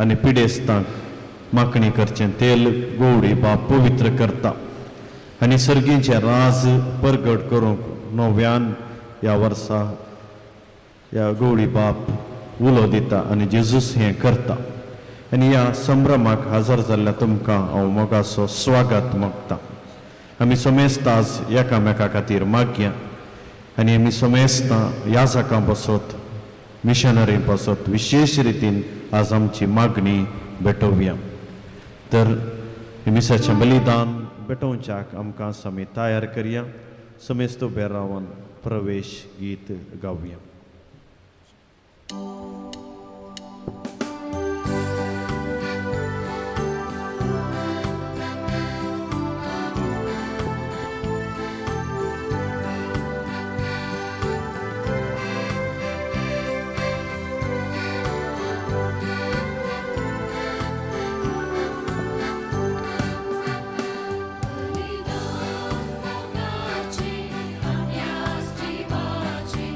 आनी पिडेस्तांक मागणी करचें तेल गोवडी बाप पवित्र करता आनी सर्गींचें राज परगट करूंक नव्यान ह्या वर्सा ह्या गवळी बाप उलो दिता आनी जेजूस हें करता. आनी ह्या संभ्रमाक हजर जाल्ल्या तुमकां हांव मोगाचो स्वागत मागता. आमी समेस्त आज एकामेका खातीर मागया आनी आमी समेस्तां याजकां पासत, मिशनरी पासत विशेश रितीन आज आमची मागणी भेटोवया. तर मिसाचें बलिदान भेटोवच्याक आमकां आमी तयार करया. समेस्त उबे रावन प्रवेश गीत गावया. बलिदान मोगाचे आम्यास जिवाचे.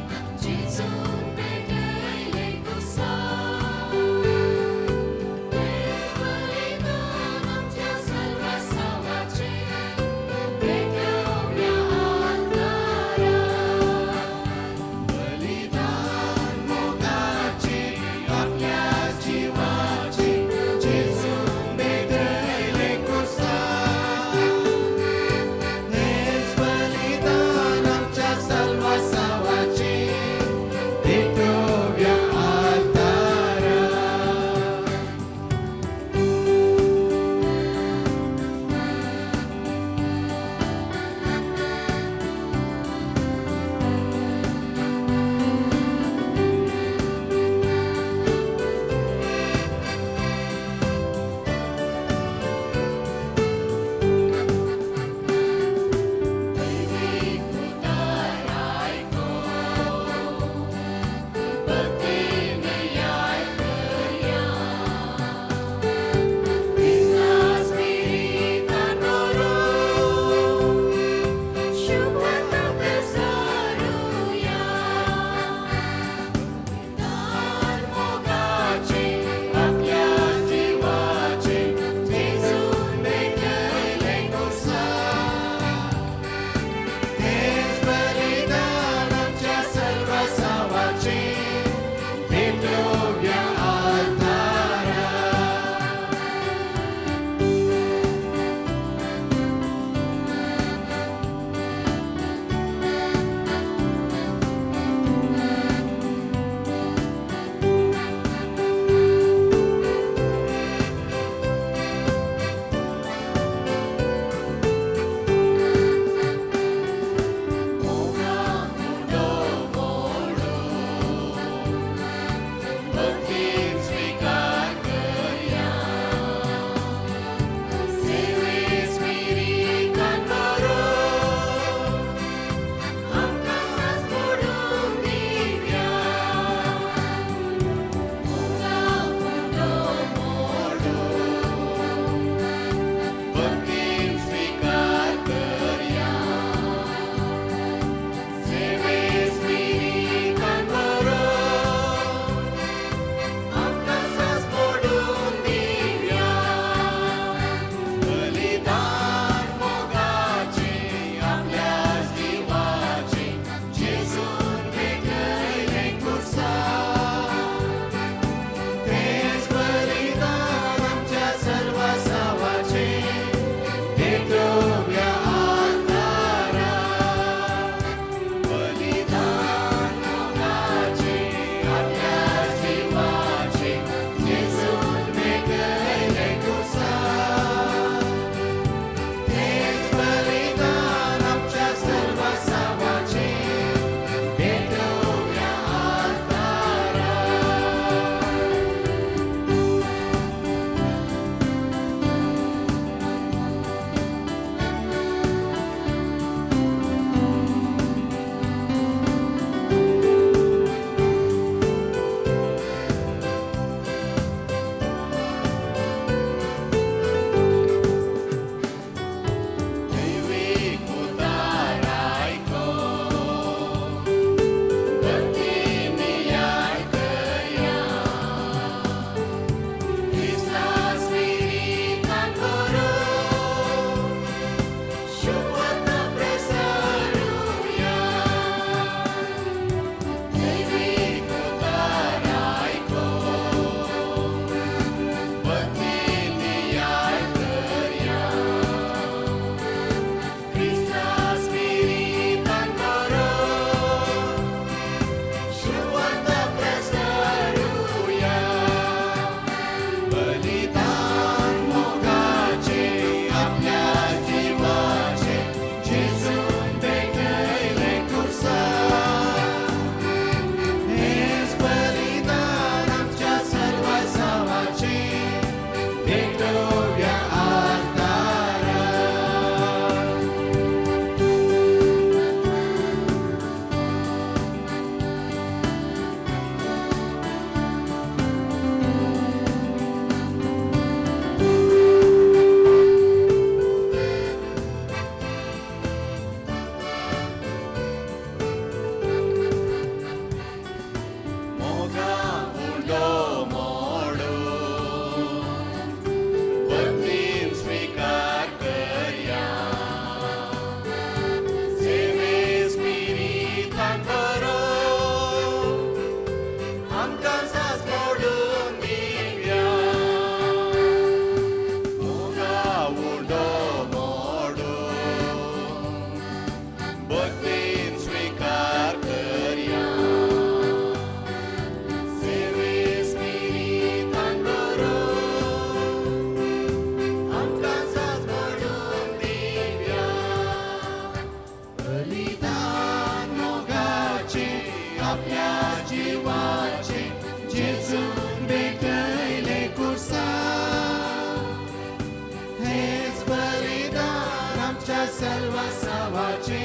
तुज्या सल्वासावाचे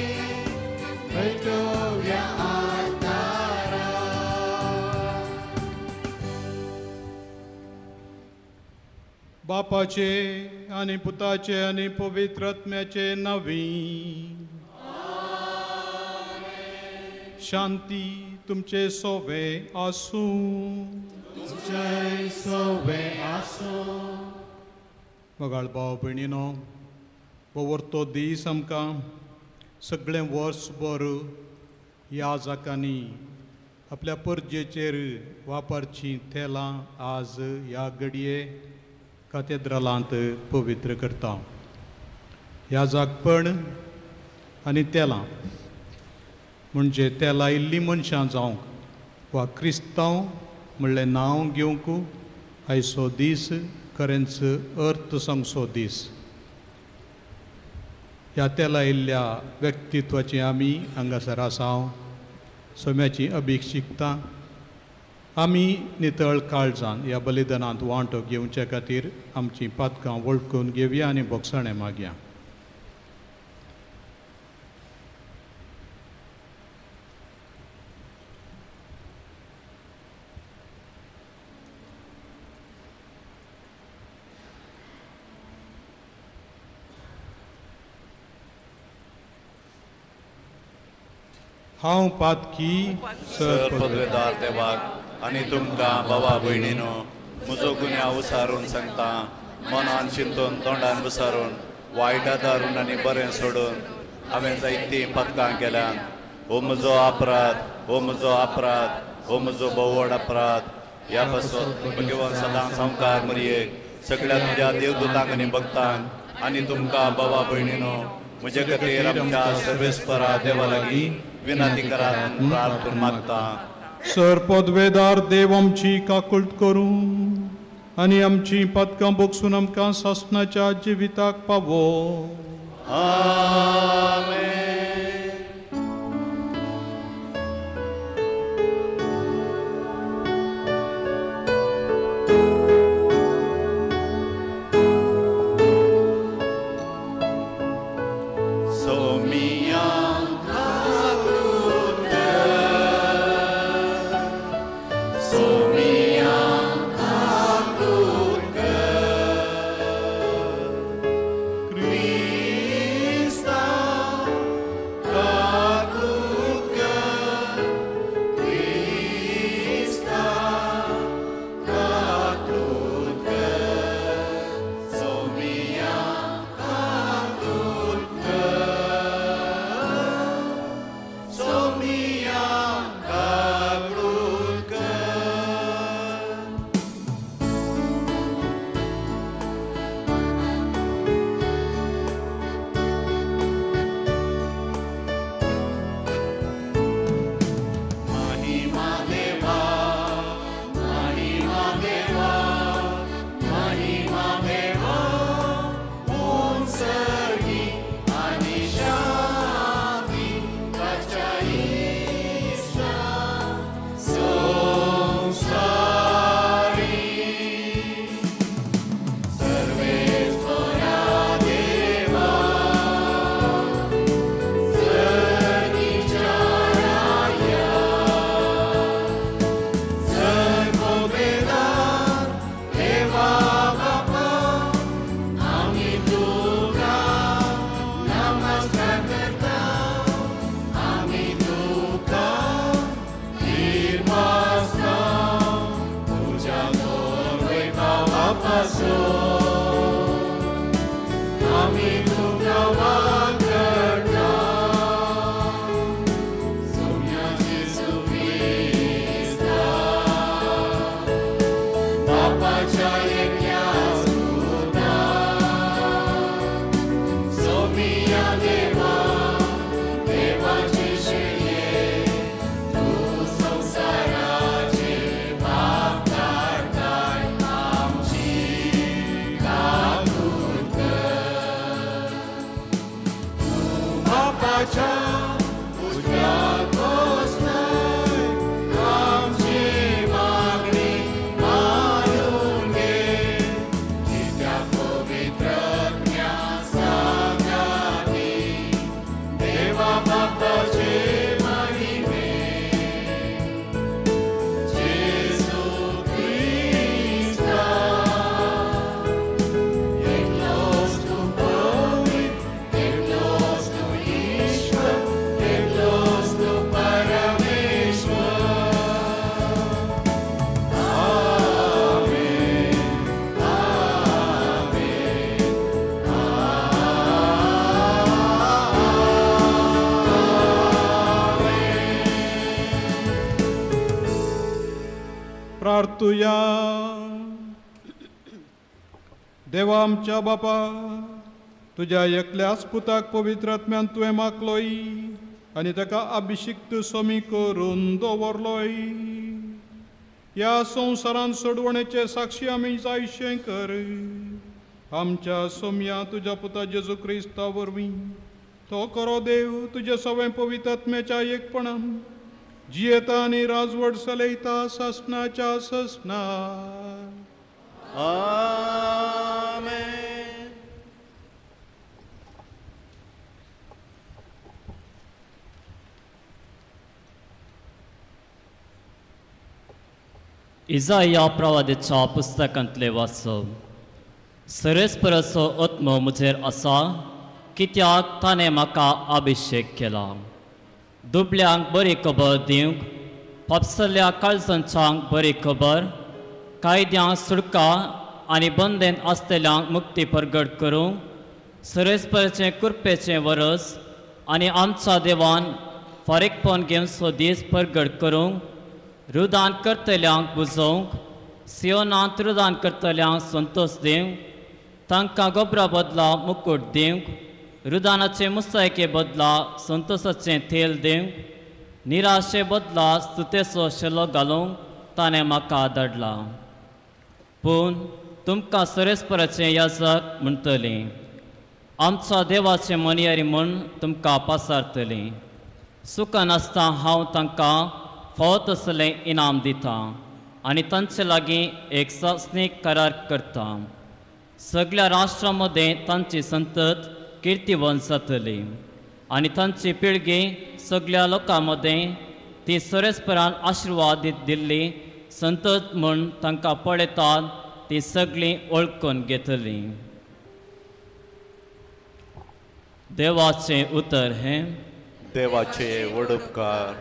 भेटोवया आदारा. बापाचे आनी पुताचे आनी पवित्र आत्म्याचे नांवी शांती तुमचे सोवे आसूं. तुमचे सोवे आसूं. मोगाळ भाव भयणीनो, पवर्तो दीस आमकां सगळें वर्सभर ह्या जाकांनी आपल्या परजेचेर वापरचीं तेलां आज ह्या घडये कातेद्रालांत पवित्र करता. ह्या जागपण आनी तेलां म्हणजे तेलां इल्लीं मनशां जावंक वा क्रिस्तांव म्हणलें नांव घेवंक आयचो दीस खरेंच अर्थ सांगचो दीस. ह्या तेलां इल्ल्या व्यक्तित्वाची आमी हांगासर आसा सोम्याची अभिशिकता. आमी नितळ काळजान ह्या बलिदानांत वांटो घेवचे खातीर आमचीं पातकां वळखून घेवया आनी भोगसणें मागया. हांव पातकी सर पदवेदार देवाक आनी तुमकां बाबा भयणीनो म्हजो गुन्यांव उसारून सांगता. मनान चिंतून तोंडान उसारून वायट आदारून आनी बरें सोडून हांवें जायतीं पदकां केल्यात. हो म्हजो अपराध, हो म्हजो अपराध, हो म्हजो भोव व्हड अपराध. ह्या पासून भगवान सदां संवकार मरयेक सगळ्या तुज्या देवदूतांक आनी भक्तांक आनी तुमकां बाबा भयणीनो म्हजे खातीर आमच्या सर्वेस्परा देवा लागीं विनंती करात प्रार्थना मागता. सर पदवेदार देव आमची काकुळट करूं आनी आमची पातकां भोगसून आमकां सासणाच्या जिविताक पावो. आमेन. प्रार्थुया. देवा आमच्या बापा, तुज्या एकल्याच पुताक पवित्र आत्म्यान तुवें मागलोय आनी ताका अभिषिक्त स्वामी करून दवरलोय. ह्या संवसारांत सोडवणेचे साक्षी आमी जायशें कर. आमच्या सोम्या तुज्या पुता जेजू क्रिस्ता वरवीं तो खरो देव तुज्या सवें पवित्र आत्म्याच्या एकपणान जियेता आनी राजवट चलयता सासणाच्या सासणा. आमेन. इजाया प्रवादीच्या पुस्तकांतले वाचप. सरेस्पराचो आत्मो म्हजेर आसा, कित्याक ताणें म्हाका अभिषेक केला दुबल्यांक बरी खबर दिवंक, पापसल्या काळजांच्यांक बरी खबर, कायद्यांक सुटका आनी बंदेंत आसतल्यांक मुक्ती परगट करूंक, सरेस्पराचें कृपेचें वरस आनी आमच्या देवान फारीकपण घेवचो दीस परगट करूंक, रुदान करतल्यांक बुजोवंक, सियोनांत रुदान करतल्यांक संतोश दिवंक, तांकां गोबरा बदला मुकूट दिवंक, रुदानाचे मुसायके बदला संतोषाचें तेल दिवंक, निराशे बदला स्तुतेचो शेलो घालूंक ताणें म्हाका धाडला. पूण तुमकां सरेस्पराचें याजक म्हणटलीं, आमच्या देवाचें मनियारी म्हूण तुमकां पासारतलीं. सुकनासतना हांव तांकां फावो तसलें इनाम दिता आनी तांचे लागीं एक सासणीक करार करता. सगळ्या राष्ट्रां मदें तांची संतत किर्तिवंत जातली आनी तांची पिळगी सगळ्या लोकां मदें ती सरेस्परान आशिर्वाद दिल्ली संतत म्हूण तांकां पळयतात ती सगळीं वळखून घेतली. देवाचें उतर हें. देवाचे वडुपकार.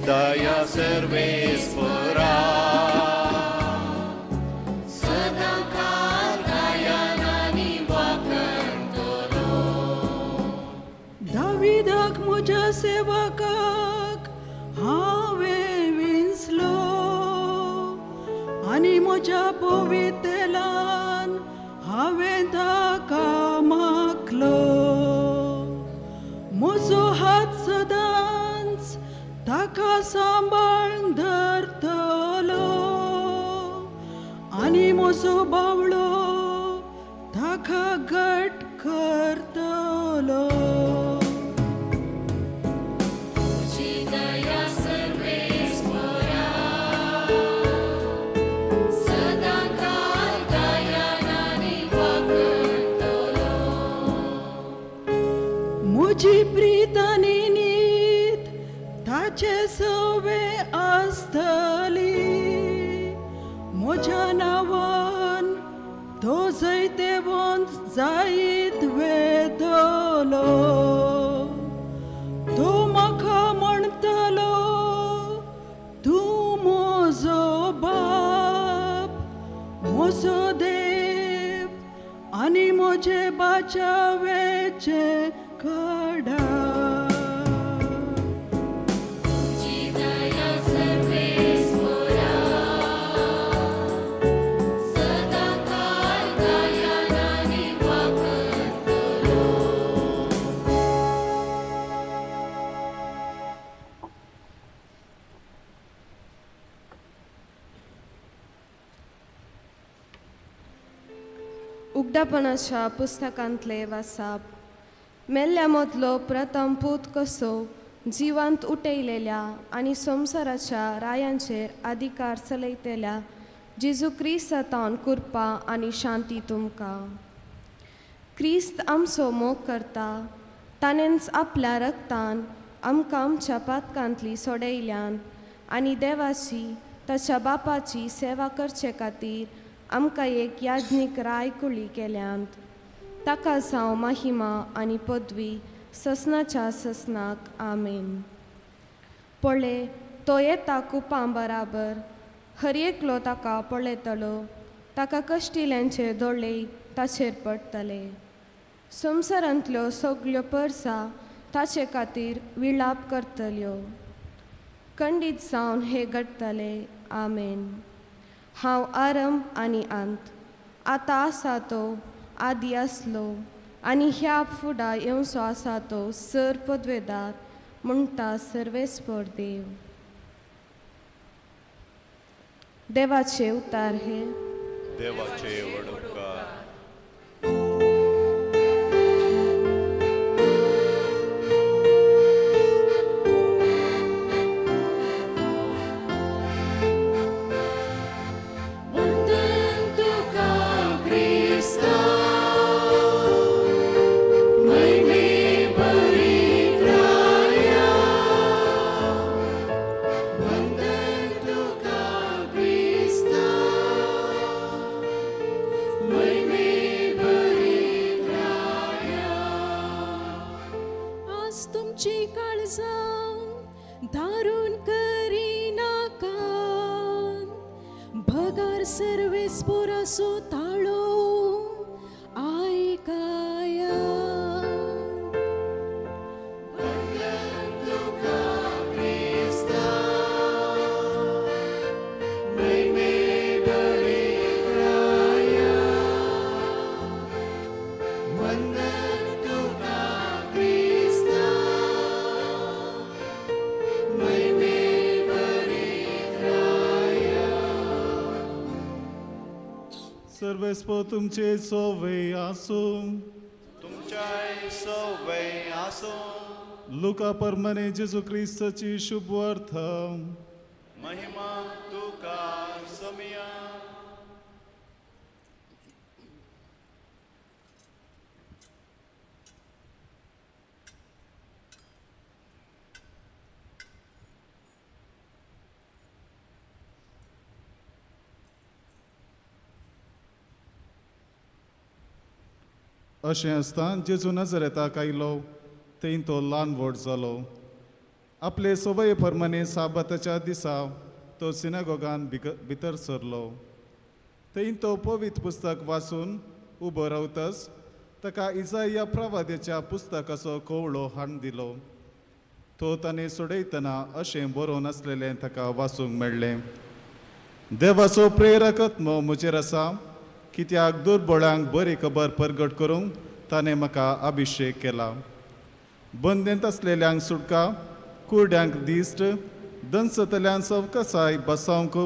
दया सर्वेस्परा सदांकाल गायनानी वाखणतलो. दाविदाक म्हज्या सेवकाक हांवें विंचलो आनी म्हज्या पवित्रतेलान हांवें ताका मागलो. म्हजो हात सदांच ताका सांबाळ धरतलो आनी म्हजो बावळो ताका घट करतलो. तुजी दया सर्वेस्परा सदांकाल गायनानी वाखणतलो. म्हजी प्रीत आनी नीत ताचे सवे आसतली. म्हज्या नांवान तो जैतेवंत जायत वेतलो. तो म्हाका म्हणटलो, तूं म्हजो बाप, म्हजो देव आनी म्हजे बाचावेचें कडा. उगडापणाच्या पुस्तकांतले वासाप. मेल्ल्या मदलो प्रथम पूत कसो जिवांत उठयलेल्या आनी संवसाराच्या रायांचेर अधिकार चलयतल्या जेजू क्रिस्तान कृपा आनी शांती तुमकां. क्रिस्त आमचो मोग करता, ताणेंच आपल्या रक्तान आमकां आमच्या पातकांतली सोडयल्यान आनी देवाची ताच्या बापाची सेवा करचे खातीर आमकां एक याज्ञीक राय कुळी केल्यांत. ताका जावं महिमा आनी पदवी ससनाच्या ससनाक. आमेन. पळय तो येता कुपां बराबर, हर एकलो ताका पळयतलो, ताका कश्टिल्यांचे दोळे ताचेर पडटले. संवसारांतल्यो सगल्यो परसा ताचे खातीर विलाप करतल्यो. खंडीत जावन हे घडटले. आमेन. हांव आरंभ आनी अंत, आतां आसा तो, आदी आसलो आनी ह्या फुडा येवचो आसा तो सर पदवेदार म्हणटा सर्वेस्पर देव. देवाचे उतार हे. देवाचे व्हड उपकार. सर्वेस्पर तुमचे सोवे आसूं. तुमच्याय सोवे आसूं. लुका परमने जेजू क्रिस्ताची शुभवार्थ. महिमा तुका समिया. अशें आसतना जेजू नजरेताक आयलो, थंय तो ल्हान व्हड जालो. आपले सवये प्रमाणे साबाताच्या दिसा तो सिनागोगान भितर सरलो. थंय तो पवित्र पुस्तक वाचून उबो रावतच ताका इजाया प्रवाद्याच्या पुस्तकाचो कवळो हाडून दिलो. तो ताणें सोडयतना अशें बरोवन आसलेलें ताका वाचूंक मेळ्ळें. देवाचो प्रेरक आत्मो म्हजेर आसा, कित्याक दुर्बळांक बरी खबर परगट करूंक ताणें म्हाका अभिशेक केला. बंदेंत आसलेल्यांक सुटका, कुरड्यांक दिश्ट, दंसतल्यांक सवकसाय बसावंक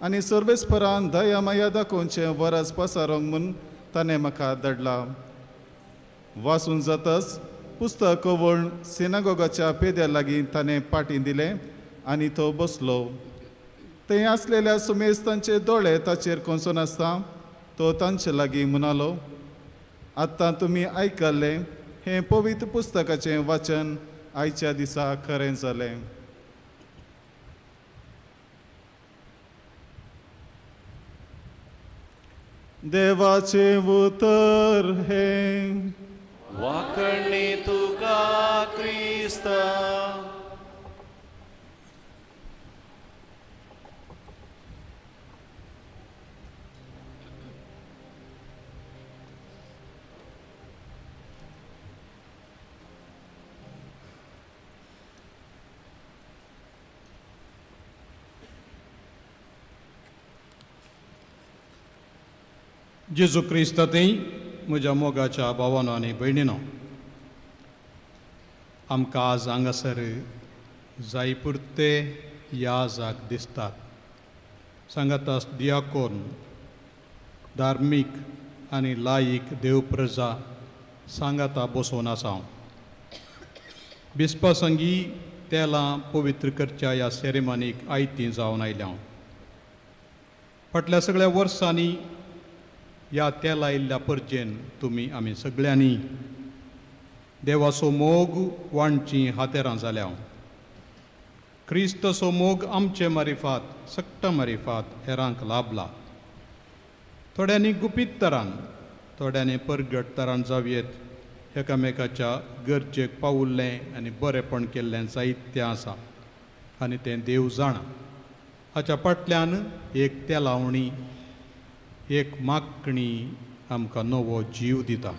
आनी सर्वेस्परान दया माया दाखोवचें वरस पसारोंक म्हूण ताणें म्हाका धाडला. वाचून जातच पुस्तक कवळ सिनागोगाच्या पेद्या लागीं ताणें पाटी दिलें आनी तो बसलो. थंय आसलेल्या सुमेस्तांचे दोळे ताचेर कोसोन आसता तो तांचे लागीं म्हणालो, आतां तुमी आयकल्लें हें पवित्र पुस्तकाचें वाचन आयच्या दिसा खरें जालें. देवाचें उतर हें. वाखणी तुका क्रिस्ता. जेजू क्रिस्तांतय म्हज्या मोगाच्या भावानो आनी भयणीनो, आमकां आज हांगासर जायपुरते ह्या जाग दिसतात. सांगातास दियाकोन, धार्मीक आनी लायक देवप्रजा सांगाता बसोवन आसा. हांव बिस्पा संगी तेलां पवित्र करच्या ह्या सेरेमनीक आयती जावन आयल्या. हांव फाटल्या सगळ्या वर्सांनी ह्या तेला आयिल्ल्या परजेन तुमी आमी सगळ्यांनी देवाचो मोग वांटची हातेरां जाल्या. क्रिस्ताचो मोग आमचे मारिफात सट्टा मारिफात हेरांक लाभला. थोड्यांनी गुपीत तरान, थोड्यांनी परगट तरान जावयेत एकामेकाच्या गरजेक पावुल्लें आनी बरेंपण केल्लें जायतें आसा आनी तें देव जाणा. हाच्या फाटल्यान एक तेलावणी, एक मागणी आमकां नवो जीव दिता.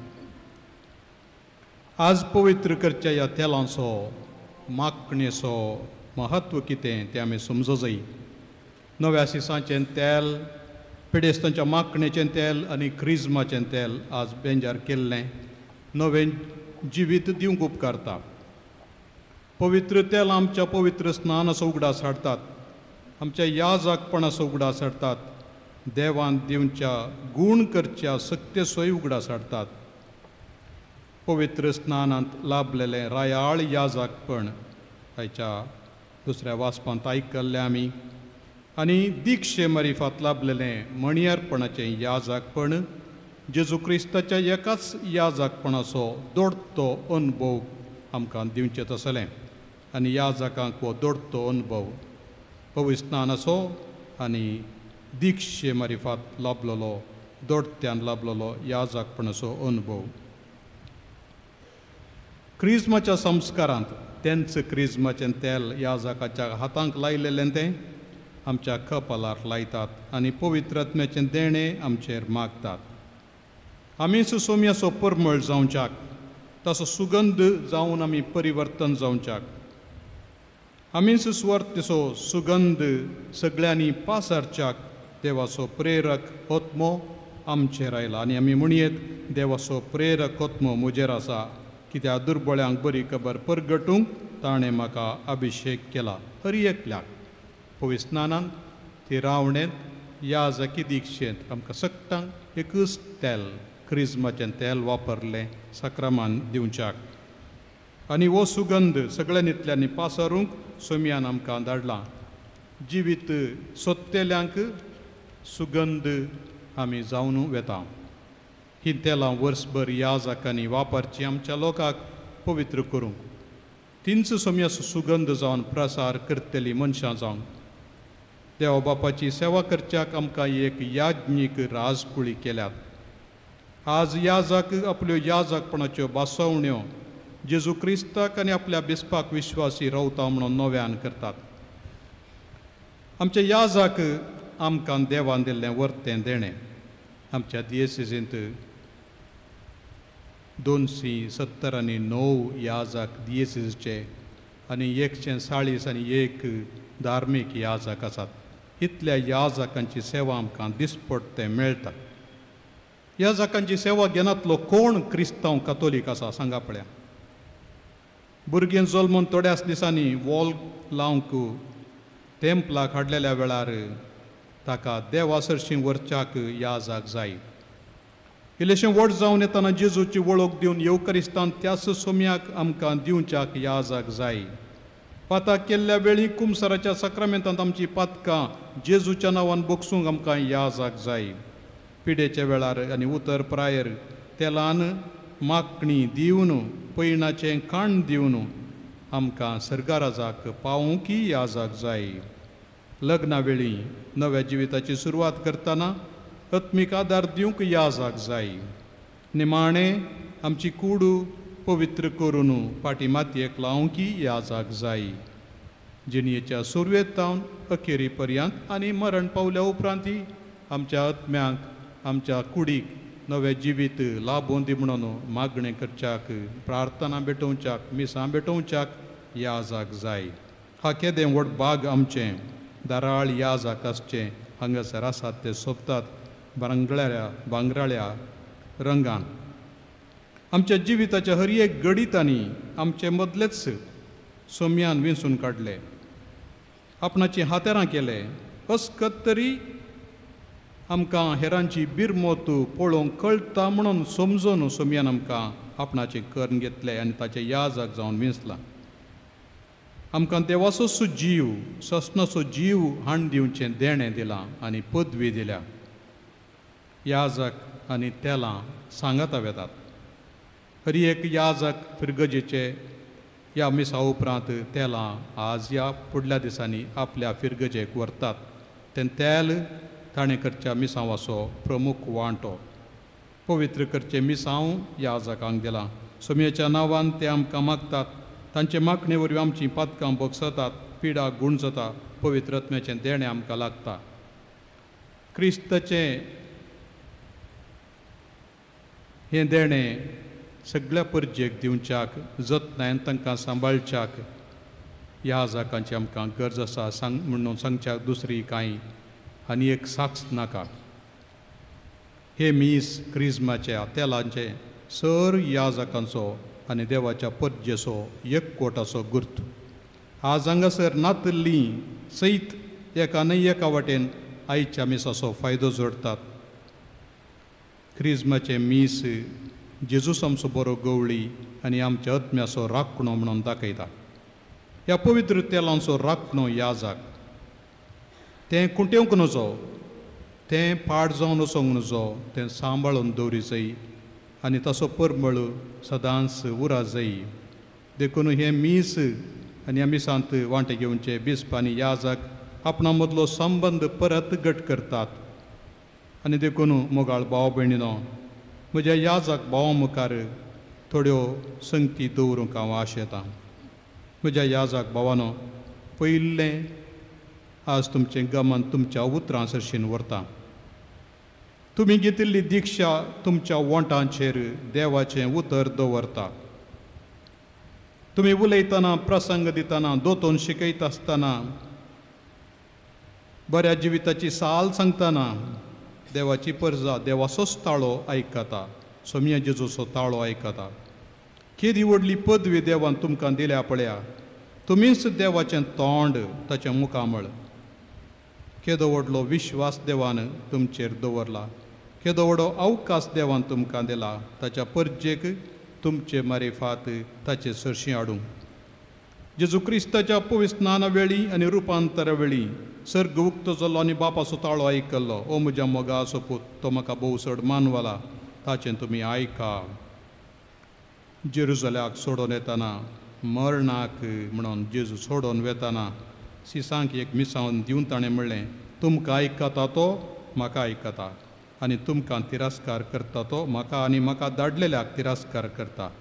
आज पवित्र करच्या ह्या तेलांचो, मागणेचो महत्व कितें तें आमी समजो जाय. नव्या सिसांचें तेल, पिडेस्तांच्या मागणेचें तेल आनी क्रिज्माचें तेल आज बेंजार केल्लें नवें जिवीत दिवंक उपकारता. पवित्र तेल आमच्या पवित्र स्नानाचो उगडास हाडटात, आमच्या याजाकपणाचो उगडास हाडटात, देवान दिवच्या गूण करच्या सक्तेचोय उगडास हाडटात. पवित्र स्नानांत लाभलेलें रायाळ याजाकपण आयच्या दुसऱ्या वाचपांत आयकल्लें आमी, आनी दिक्षे मारिफात लाभलेलें मणयारपणाचें याजाकपण जेजू क्रिस्ताच्या एकाच याजाकपणाचो दोडतो अनुभव आमकां दिवचें तसलें. आनी याजाकांक हो दोडतो अनुभव पवित्र स्नानाचो आनी दिक्षे मारिफात लाभलेलो दोडत्यान लाभलेलो याजाकपणाचो अनुभव. क्रिज्माच्या संस्कारांत तेंच क्रिज्माचें तेल याजाकाच्या हातांक लायलेलें तें आमच्या कपालार लायतात आनी पवित्र आत्म्याचें देणें आमचेर मागतात. आमीच सोम्याचो परमळ जावच्याक, ताचो सुगंध जावन आमी परिवर्तन जावच्याक, आमीच सुवार्थेचो सुगंध सगळ्यांनी पासारच्याक देवाचो प्रेरक आत्मो आमचेर आयला. आनी आमी म्हणयेत, देवाचो प्रेरक आत्मो म्हजेर आसा, कित्याक दुर्बळ्यांक बरी खबर परगटूंक ताणें म्हाका अभिशेक केला. हर एकल्याक पवित्र स्नानांत, थिरावणेंत, याजकी दिक्षेंत आमकां सगटांक एकूच तेल, क्रिज्माचें तेल वापरलें साक्रामान दिवच्याक. आनी हो सुगंध सगळ्यांनी पासारूंक सोम्यान आमकां धाडला. जिवीत सोदतेल्यांक सुगंध आमी जावन वेता. ही तेलां वर्सभर याजकांनी वापरची आमच्या लोकांक पवित्र करूंक, तींच सोम्याचो सुगंध जावन प्रसार करतली मनशां जावन देवा बापाची सेवा करच्याक आमकां एक याज्ञीक राजकुळी केल्यात. आज याजक आपल्यो याजकपणाच्यो भासवण्यो जेजू क्रिस्ताक आनी आपल्या बिस्पाक विश्वासी रावता म्हणून नव्यान करतात. आमचे याजक आमकां देवान दिल्लें वर्तें देणें. आमच्या दियेसींत 279 याजक दियेसीचे आनी 140 आनी 1 धार्मीक याजक आसात. इतल्या याजकांची सेवा आमकां दिसपट्टें मेळटा. याजकांची सेवा घेनातलो कोण क्रिस्तांव कातोलीक आसा सांगा पळया. भुरगीं जल्मून थोड्याच दिसांनी वॉल लावंक तेंपलाक हाडलेल्या वेळार ताका देवा सरशीं व्हरच्याक याजक जाय. इल्लेशें व्हड जावन येतना जेजूची वळख दिवन येवकरिस्तान त्याच सोम्याक आमकां दिवच्याक याजक जाय. पाताक केल्ल्या वेळी कुमसराच्या साक्रामेंतांत आमची पातकां जेजूच्या नांवान बोगसूंक आमकां याजक जाय. पिडेच्या वेळार आनी उतर प्रायर तेलान मागणी दिवन पयणाचें काण दिवन आमकां सर्गाराजाक पावोवंक याजक जाय. लग्ना वेळी नव्या जिविताची सुरवात करतना आत्मीक आदार दिवंक याजक जाय. निमाणें आमची कूड पवित्र करून फाटी मातयेक लावंक याजक जाय. जिणयेच्या सुरवेत तावन अखेरी पर्यंत आनी मरण पावल्या उपरांतय आमच्या आत्म्यांक आमच्या कुडीक नवें जिवीत लाभोवन दी म्हणून मागणें करच्याक, प्रार्थना भेटोवच्याक, मिसां भेटोवच्याक याजक जाय. हा केदें व्हड बाग आमचें दाराळ याजक आसचें हांगासर आसात ते सोबतात भांगराळ्या भांगराळ्या रंगान. आमच्या जिविताच्या हर एक गडितांनी आमचे मदलेच सोम्यान विंचून काडले, आपणाची हातेरां केले. अस्कत तरी आमकां हेरांची बिरमोत पळोवंक कळटा म्हणून समजून सोम्यान आमकां आपणाचें करून घेतलें आनी ताचें याजक जावन विंचलां. आमकां देवाचो जीव, ससनाचो जीव हाण दिवचें देणें दिलां आनी पदवी दिल्या. याजक आनी तेलां सांगाता वेतात. हर एक याजक फिरगजेचे ह्या मिसा उपरांत तेलां आज ह्या फुडल्या दिसांनी आपल्या फिरगजेक व्हरतात. तें तेल ताणें करच्या मिसांवाचो प्रमुख वांटो. पवित्र करचें मिसांव याजकांक दिलां. सोमयेच्या नांवान ते आमकां मागतात. तांचे मागणे वरवीं आमचीं पातकां भोगसतात, पिडा गूण जाता, पवित्र आत्म्याचें देणें आमकां लागता. क्रिस्ताचें हें देणें सगळ्या परजेक दिवच्याक, जतनायन तांकां सांबाळच्याक ह्या जाकांची आमकां गरज आसा. सांग म्हणून सांगच्याक दुसरी कांय आनी एक साक्ष नाका. हे मीस क्रिज्माच्या तेलांचे सर याजकांचो आनी देवाच्या परजेचो एकवटाचो गुर्त. आज हांगासर नातल्ली सयत एका न्हय एका वाटेन आयच्या मिसाचो फायदो जोडटात. क्रिज्माचें मीस जेजूस आमचो बरो गवळी आनी आमच्या आत्म्याचो राखणो म्हणून दाखयता. ह्या पवित्र तेलांचो राखणो याजक. तें कुंटेवंक नजो, तें पाड जावन वचोंक नजो, तें सांबाळून दवरी जाय आनी ताचो परमळ सदांच उरा जाय. देखून हें मीस आनी ह्या मिसांत वांटे घेवचे बिस्प आनी याजक आपणा मदलो संबंद परत घट करतात. आनी देखून मोगाळ भाव भयणीनो, म्हज्या याजक भावा मुखार थोड्यो संगती दवरूंक हांव आशेतां. म्हज्या याजक भावानो, पयलें आज तुमचें गमन तुमच्या उतरां सरशीन व्हरता. तुमी घेतिल्ली दिक्षा तुमच्या वोंटांचेर देवाचें उतर दवरता. तुमी उलयतना, प्रसंग दितना, दोतोन शिकयता आसतना, बऱ्या जिविताची साल सांगतना देवाची परजा देवाचोच ताळो आयकता, सोमया जेजूचो ताळो आयकता. केदी व्हडली पदवी देवान तुमकां दिल्या पळया. तुमीच देवाचें तोंड, ताचें मुखामळ. केदो व्हडलो विश्वास देवान तुमचेर दवरला, केदो व्हडलो अवकाश देवान तुमकां दिला ताच्या परजेक तुमचे मारिफात ताचे सरशीं हाडूंक. जेजू क्रिस्ताच्या पविस्नाना वेळी आनी रुपांतरा वेळी सर्ग उक्तो जालो आनी बापाचो ताळो आयकल्लो, ओ म्हज्या मोगाचो पूत, तो म्हाका भोव चड मानवला, ताचें तुमी आयका. जेरुजल्याक सोडून येतना, मरणाक म्हणून जेजू सोडून वेतना सिसांक एक मिसावन दिवन ताणें म्हणलें, तुमकां आयकता तो म्हाका आयकता आनी तुमकां तिरस्कार करता तो म्हाका आनी म्हाका धाडलेल्याक तिरस्कार करता.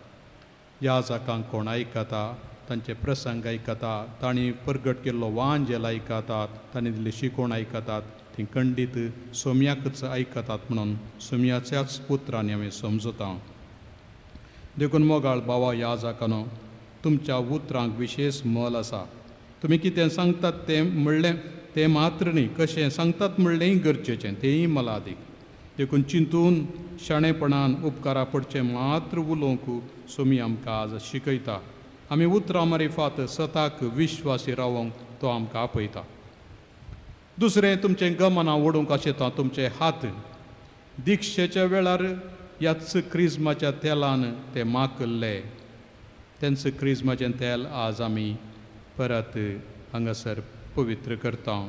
ह्या जाकांक कोण आयकता, तांचे प्रसंग आयकता, तांणी परगट केल्लो वांजेल आयकतात, तांणी दिल्ली शिकवण आयकतात, ती खंडीत सोम्याकच आयकतात म्हणून सोम्याच्याच उतरांनी आमी समजता. देखून मोगाळ भावा ह्या जाकानो, तुमच्या उतरांक विशेश मोल आसा. तुमी कितें सांगतात तें म्हणलें तें मात्र न्ही, कशें सांगतात म्हणलेंय गरजेचें, तेंय मलादीक. देखून चिंतून शाणेपणान उपकारा पडचें मात्र उलोवंक सोमी आमकां आज शिकयता. आमी उतरां मारिफात सताक विश्वासी रावोंक तो आमकां आपयता. दुसरें, तुमचें गमनां ओडूंक आशेता तुमचे हात. दिक्षेच्या वेळार ह्याच क्रिज्माच्या तेलान ते माकल्ले. तेंच क्रिज्माचें तेल आज आमी परत हांगासर पवित्र करता.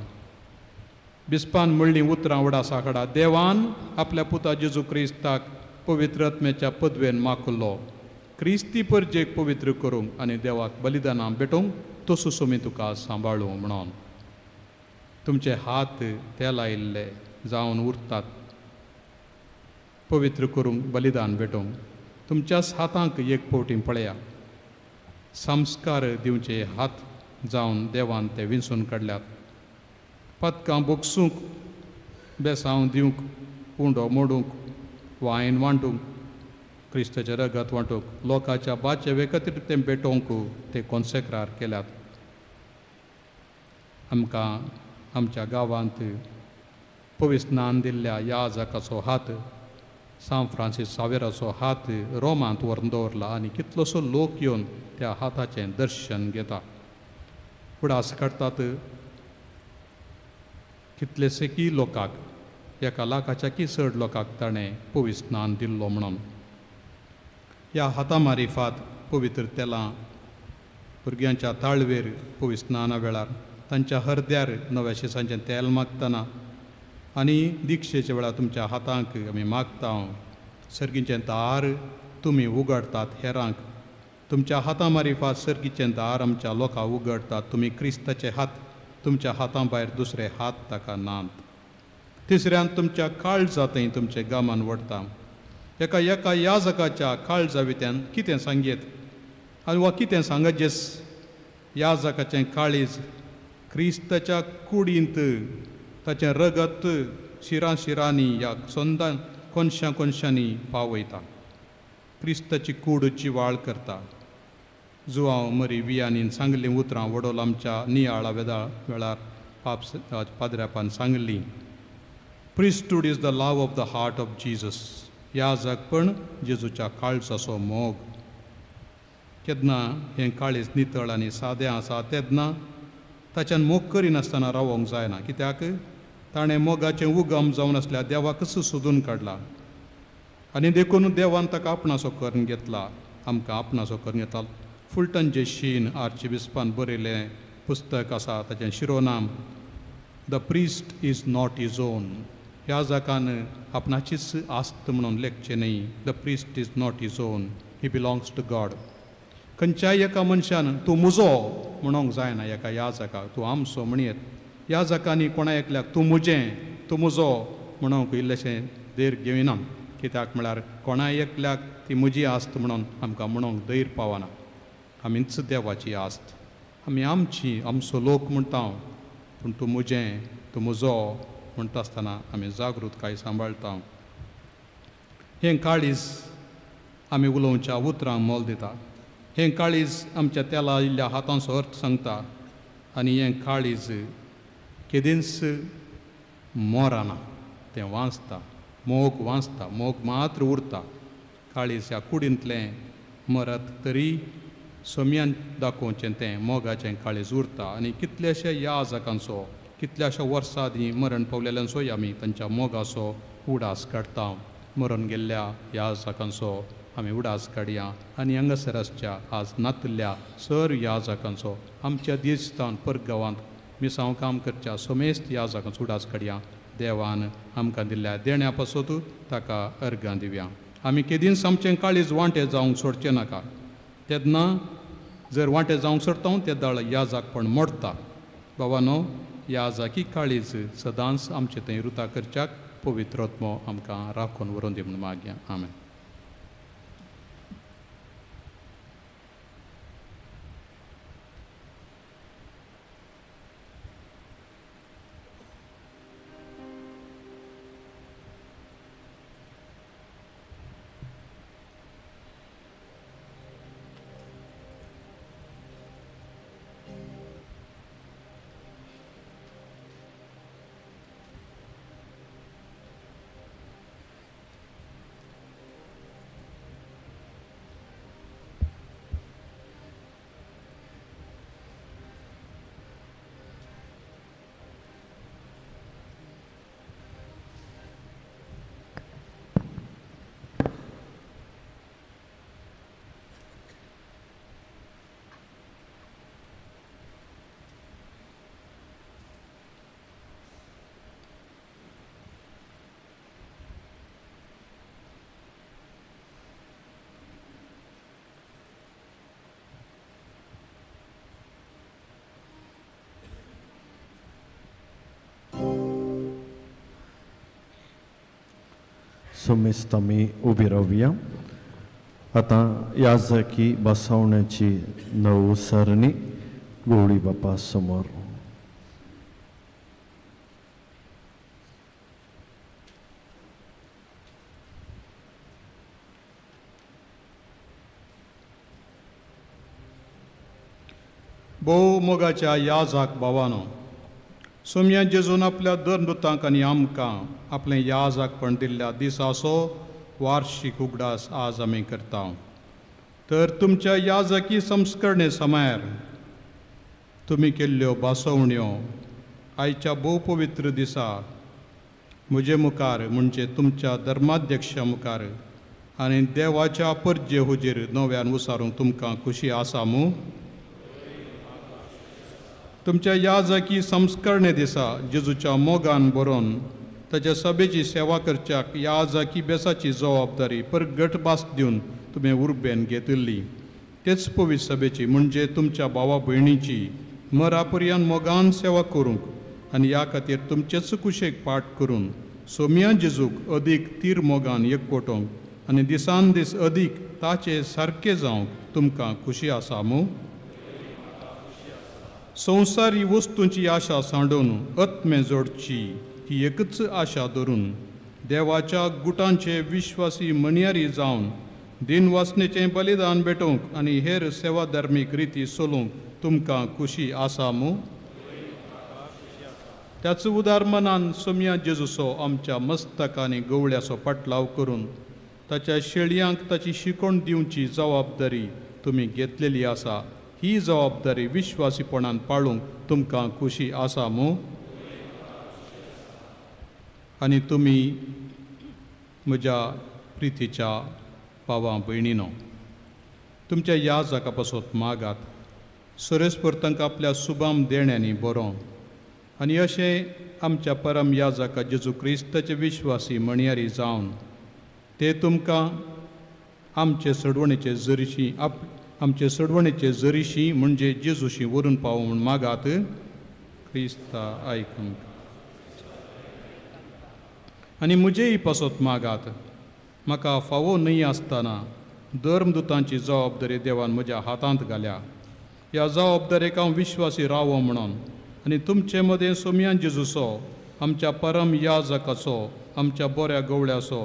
बिस्पान म्हणलीं उतरां व्हडा साकडा, देवान आपल्या पुता जेजू क्रिस्ताक पवित्र आत्म्याच्या पदवेन माकुल्लो, क्रिस्ती परजेक पवित्र करूंक आनी देवाक बलिदानां भेटोवंक तसो सोमी तुका सांबाळूं म्हणून. तुमचे हात तेल आयिल्ले जावन उरतात पवित्र करूंक, बलिदान भेटोवंक. तुमच्याच हातांक एक फावटी पळया, संस्कार दिवचे हात जावन देवान ते विंचून काडल्यात. पदकां बोगसूंक, बेसांव दिवंक, उंडो मोडूंक, वायन वांटूंक, क्रिस्ताचें रगत वांटूंक, लोकांच्या बाचे खातीर तें भेटोवंक ते कॉन्सेक्रार केल्यात. आमकां आमच्या गांवांत पविस्नान दिल्ल्या ह्या जाकाचो हात, सांत फ्रांसीस सावेराचो हात रोमांत व्हरून दवरला आनी कितलोसो लोक येवन त्या हाताचें दर्शन घेता. उडास काडटात कितलेशे की लोकांक, एका लाखाच्या की चड लोकांक ताणें पविस्नान दिल्लो म्हणून. ह्या हाता मारिफात पवित्र तेलां भुरग्यांच्या ताळवेर पविस्नाना वेळार, तांच्या हरद्यार नव्या शिसांचें तेल मागतना आनी दिक्षेच्या वेळार तुमच्या हातांक आमी मागता. सर्गीचें दार तुमी उगडटात हेरांक. तुमच्या हातां मारिफात सर्गीचें दार आमच्या लोकांक उगडटात. तुमी क्रिस्ताचे हात, तुमच्या हातां भायर दुसरे हात ताका नात. तिसऱ्यान तुमच्या काळजांतय तुमचें गमन वडटा. एका एका याजकाच्या काळजा वित्यान कितें सांगयेत आनी वा कितें सांगजेस? याजकाचें काळीज क्रिस्ताच्या कुडींत ताचें रगत शिरां शिरांनी ह्या सोंदां कोनशां कोनशांनी पावयता. क्रिस्ताची कूड जिवाळ करता. जुआंव मरी वियानीन सांगलीं उतरां वडोल आमच्या नियाळा वेळार पाप पाद्र्यापान सांगली. Priesthood is the love of the heart of Jesus. याजकपण जेजूच्या काळजाचो मोग. केन्ना हें काळीज नितळ आनी सादें आसा तेन्ना ताच्यान मोग करिनासतना रावोंक जायना. कित्याक ताणें मोगाचें उगम जावन आसल्यार देवाकच सोदून काडला आनी देखून देवान ताका आपणासो करून घेतला, आमकां आपणासो करून घेतला. फुलटन जे शीन आर्चबिस्पान बरयलें पुस्तक आसा ताचें शिरोनाम the priest is not his own. ह्या जाकान आपणाचीच आस्त म्हणून लेखचें न्हय. The priest is not his own, he belongs to God. खंयच्याय एका मनशान तूं म्हजो म्हणूंक जायना एका याजकाक, तूं आमचो म्हणयेत. याजकांनी कोणा एकल्याक तूं म्हजें, तूं म्हजो म्हणूंक इल्लेशें धैर्य घेवना. कित्याक म्हळ्यार कोणा एकल्याक ती म्हजी आस्त म्हणून आमकां म्हणूंक धैर्य पावना. आमीच देवाची आस्त, आमी आमची, आमचो लोक म्हणटा, पूण तूं म्हजें, तूं म्हजो म्हणटा आसतना आमी जागृतकाय सांबाळटा. हें काळीज आमी उलोवच्या उतरांक मोल दिता. हें काळीज आमच्या तेला इल्ल्या हातांचो अर्थ सांगता आनी हें काळीज केदींच मोराना, तें वांचता, मोग वांचता, मोग मात्र उरता. काळीज ह्या कुडींतलें मरत तरी सोम्यान दाखोवचें तें मोगाचें काळीज उरता. आनी कितल्याश्या याजकांचो, कितल्याश्या वर्सां आदीं मरण पावलेल्यांचोय आमी तांच्या मोगाचो उडास काडटा. मरण गेल्ल्या याजकांचो आमी उडास काडया आनी हांगासर आसच्या आज नातल्या सर याजकांचो, आमच्या देशतान परगांवांत मिसांव काम करच्या समेस्त याजकांचो उडास काडया. देवान आमकां दिल्ल्या देण्या पासत ताका अर्गां दिवया. आमी केदींच आमचें काळीज वांटे जावंक सोडचें नाका. तेन्ना जर वांटे जावंक सोडटा तेदाळ याजकपण मोडटा. बाबानो, याजकी काळीज सदांच आमचे थंय रुता करच्याक पवित्र आत्मो आमकां राखून व्हरून दी म्हूण मागया. आमेन. सोमेस्त आमी उबी रावया. आतां याजकी बसवण्याची नव सरणी गोवळी बापा समोर. भोव मोगाच्या याजाक भावानो, सोम्या जेजून आपल्या दर मृतांक आनी आमकां आपलें याजकपण दिल्ल्या दिसाचो वार्षिक उगडास आज आमी करता. तर तुमच्या याजकी संस्करणे समयार तुमी केल्ल्यो भासोवण्यो आयच्या भोव पवित्र दिसा म्हजे मुखार म्हणजे तुमच्या धर्माध्यक्षा मुखार आनी देवाच्या परजे हुजीर नव्यान उसारूंक तुमकां खुशी आसा मू? तुमच्या याजकी संस्करणे दिसा जेजूच्या मोगान बरोवन ताच्या सभेची सेवा करच्याक याजकी बेसाची जबाबदारी परगट भास दिवन तुवें उर्बेन घेतिल्ली तेच पवित्र सभेची म्हणजे तुमच्या भावा भयणीची मरापर्यान मोगान सेवा करूंक आनी ह्या खातीर तुमचेच कुशेक पाठ करून सोम्या जेजूक अदीक तीर मोगान एकवटोवंक आनी दिसान दीस अदीक ताचे सारके जावंक तुमकां खुशी आसा मू. संवसारी वस्तूंची आशा सांडून आत्मे जोडची ही एकच आशा धरून देवाच्या गुटांचे विश्वासी मणयारी जावन दिनवासनेचें बलिदान भेटोवंक आनी हेर सेवा धार्मीक रिती चलोवंक तुमकां खुशी आसा मू. त्याच उदार मनान सोम्या जेजूचो आमच्या मस्तकांनी गवळ्याचो पाटलाव करून ताच्या शेळयांक ताची शिकवण दिवची जबाबदारी तुमी घेतलेली आसा. ही जबाबदारी विश्वासीपणान पाळूंक तुमकां खुशी आसा मू. आनी तुमी म्हज्या प्रितीच्या भावां भयणीनो तुमच्या ह्या जाका पासत मागात सरेस्पर तांकां आपल्या सुबाम देण्यांनी बरोवन आनी अशें आमच्या परम याजका जेजू क्रिस्ताचे विश्वासी म्हणयारी जावन ते तुमकां आमचे सोडवणेचे जरीशी आमचे सोडवणेचे जरीशी म्हणजे जेजूशी व्हरून पावो म्हूण मागात. क्रिस्ता आयकूंक आनी म्हजेय पासत मागात. म्हाका फावो न्हय आसतना धर्मदुतांची जबाबदारी देवान म्हज्या हातांत घाल्या. ह्या जबाबदारेक हांव विश्वासी रावो म्हणून आनी तुमचे मदें सोम्या जेजूचो आमच्या परम याजकाचो आमच्या बऱ्या गवळ्याचो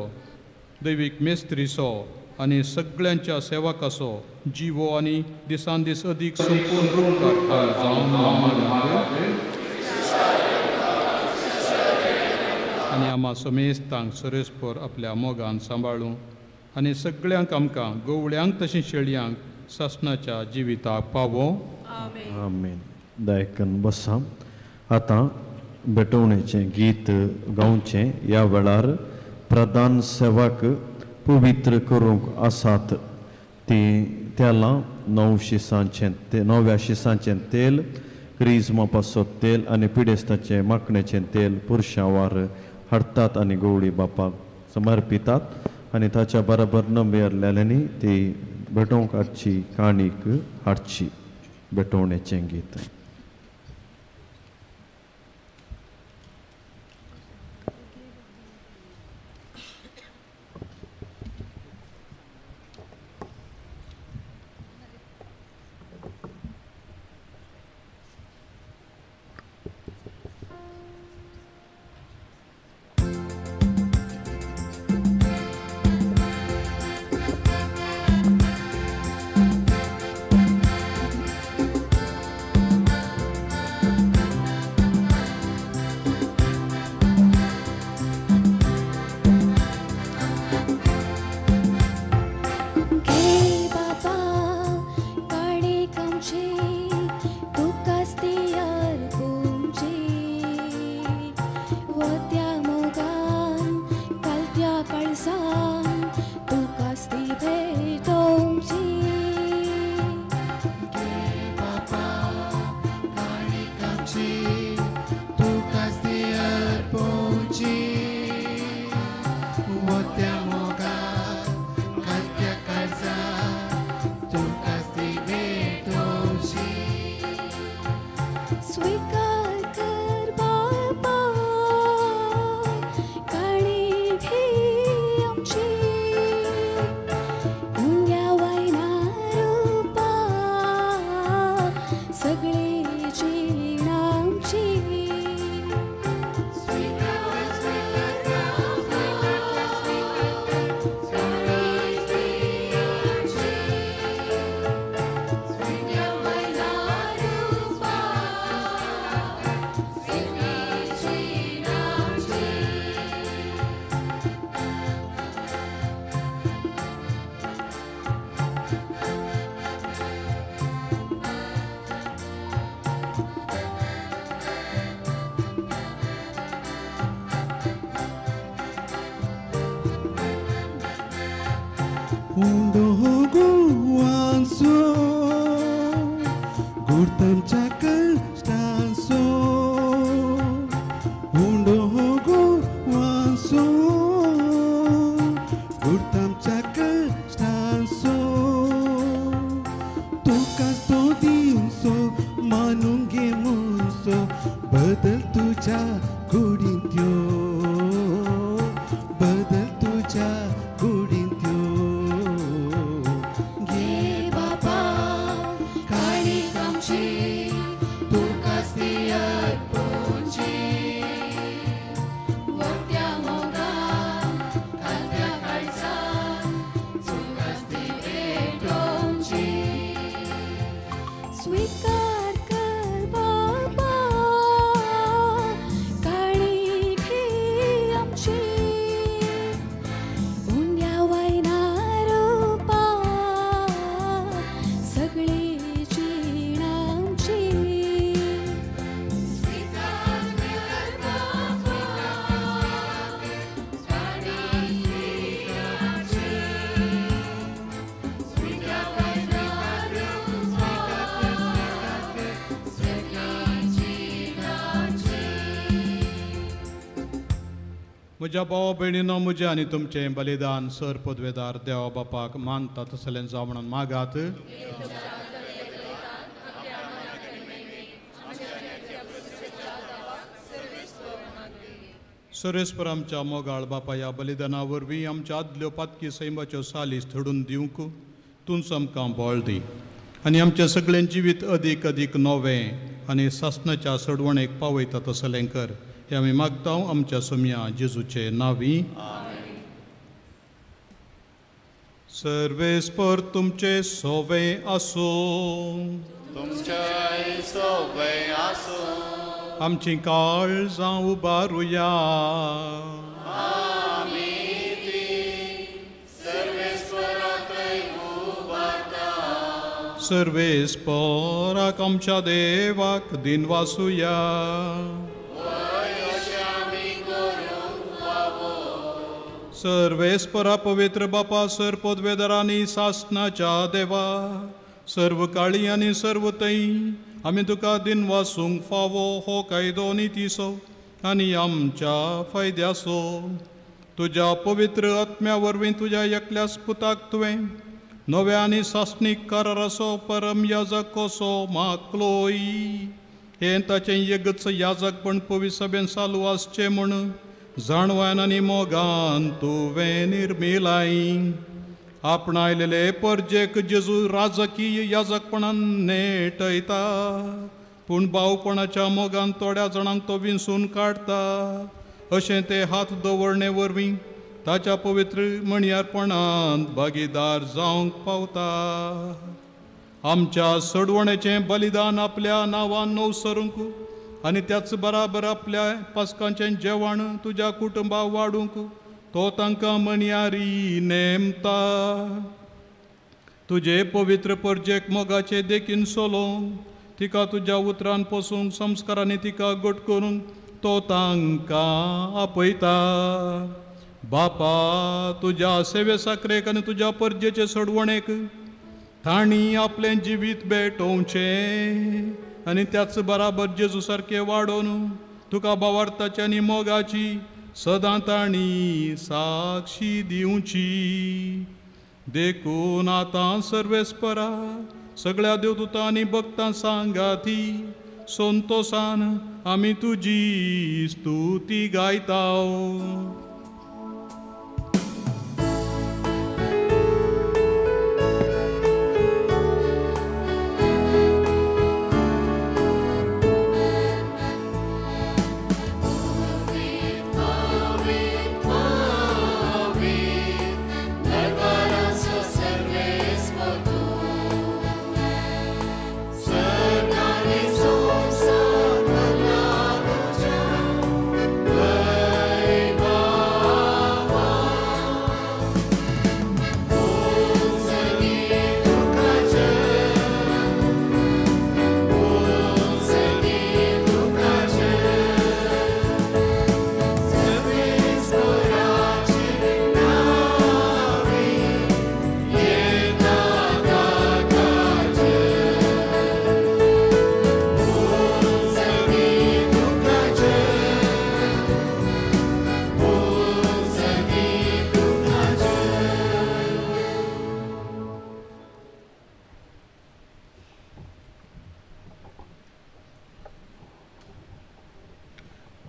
दैवीक मेस्त्रीचो आनी सगळ्यांच्या सेवकाचो जिवो आनी दिसान दीस अदीक संपूर्ण रुपकार जावन आनी आमा समेस्तांक सरेस्पर आपल्या मोगान सांबाळूं आनी सगळ्यांक आमकां गवळ्यांक तशें शेळयांक सासणाच्या जिविताक पावो. आमेन. दायकन बसा. आतां भेटवणेचें गीत गावचें. ह्या वेळार प्रधान सेवक पवित्र करूंक आसात तीं तेलां 9 शिसांचें तेल, क्रिज्मा पासत तेल आनी पिडेस्ताचें माकणेचें तेल पुरशांवार हाडटात आनी गवळी बापाक समर्पितात आनी ताच्या बरोबर नंबरलेल्यांनी ती भेटोवंक हाडची काणीक हाडची. भेटवणेचें गीत. म्हज्या भावा भयणीनो, म्हजें आनी तुमचें बलिदान सर पदवेदार देवा बापाक मानता तसलें जावं म्हणून मागात. सरेस्पर आमच्या मोगाळ बापा, ह्या बलिदाना वरवीं आमच्या आदल्यो पातकी सैमाच्यो सालीस थोडून दिवंक तूंच आमकां बळ दी आनी आमचें सगळें जिवीत अदीक अदीक नवें आनी सासणाच्या सोडवणेक पावयता तसलें कर. हें आमी मागता आमच्या सोम्या जेजूचे नांवी. सर्वेस्पर तुमचे सोवे आसूं. तुमचेय सोवे आसूं. आमची काळजां उबारुया. आमी ती सर्वेस्पराकय उबारता. सर्वेस्पराक आमच्या देवाक दिनवासुया. सर्वेस्परा पवित्र बापा, सर पदवेदारांनी सासनाच्या देवा, सर्व काळी आनी सर्व तै आमी तुका दिनवासूंक फावो हो कायदो नितीचो आनी आमच्या फायद्याचो. तुज्या पवित्र आत्म्या वरवीं तुज्या एकल्याच पुताक तुवें नव्या आनी सासणीक कराराचो परम याजक कसो मागलोय. हें ताचें एकच याजकपण पवित्र सभेन चालू आसचें म्हूण जाणवायन आनी मोगान तुवें निर्मिलाय. आपणायलेले परजेक जेजू राजकीय याजकपणान नेटयता, पूण भावपणाच्या मोगान थोड्या जाणांक तो विंचून काडटा. अशें ते हात दवरणे वरवीं ताच्या पवित्र म्हणयारपणांत भागीदार जावंक पावता. आमच्या सोडवणेचें बलिदान आपल्या नांवान नवसरूंक आनी त्याच बराबर आपल्या पासकांचें जेवण तुज्या कुटुंबा वाडूंक तो तांकां म्हणयारी नेमता. तुजे पवित्र परजेक मोगाचे देखीन सोलोवंक, तिका तुज्या उतरान पोसूंक, संस्कारांनी तिका घट करूंक तो तांकां आपयता. बापा, तुज्या सेवे साकरेक आनी तुज्या परजेचे सोडवणेक तांणी आपलें जिवीत भेटोवचें आनी त्याच बराबर जेजू सारकें वाडोवन तुका भावार्थाची आनी मोगाची सदां तांणी साक्षी दिवची. देखून आतां सर्वेस्परा सगळ्या देवदूतां आनी भक्तां सांगाती संतोसान आमी तुजी स्तुती गायता.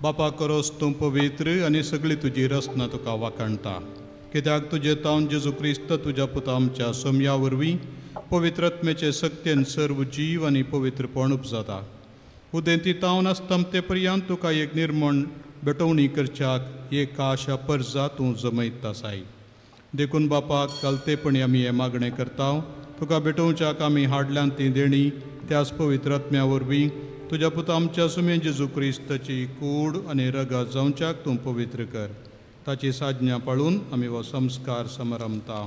बापा, करोस तूं पवित्र आनी सगळी तुजी रचना तुका वाखाणटा, कित्याक तुजे तावन जेजू क्रिस्त तुज्या पुता आमच्या सोम्या वरवीं पवित्र आत्म्याचे सक्तेन सर्व जीव आनी पवित्रपण उपजाता. उदेंती तावन आसतमते पर्यंत तुका एक निर्मण भेटवणी करच्याक एक आशा परजा तूं जमयता आसाय. देखून बापा, कालतेपणी आमी हें मागणें करता, तुका भेटोवच्याक आमी हाडल्यान ती देणी त्याच पवित्र आत्म्या वरवीं तुज्या पुता आमच्या सुमे जेजू क्रिस्ताची कूड आनी रगत जावच्याक तूं पवित्र कर. ताची साधना पाळून आमी हो संस्कार समारंभता.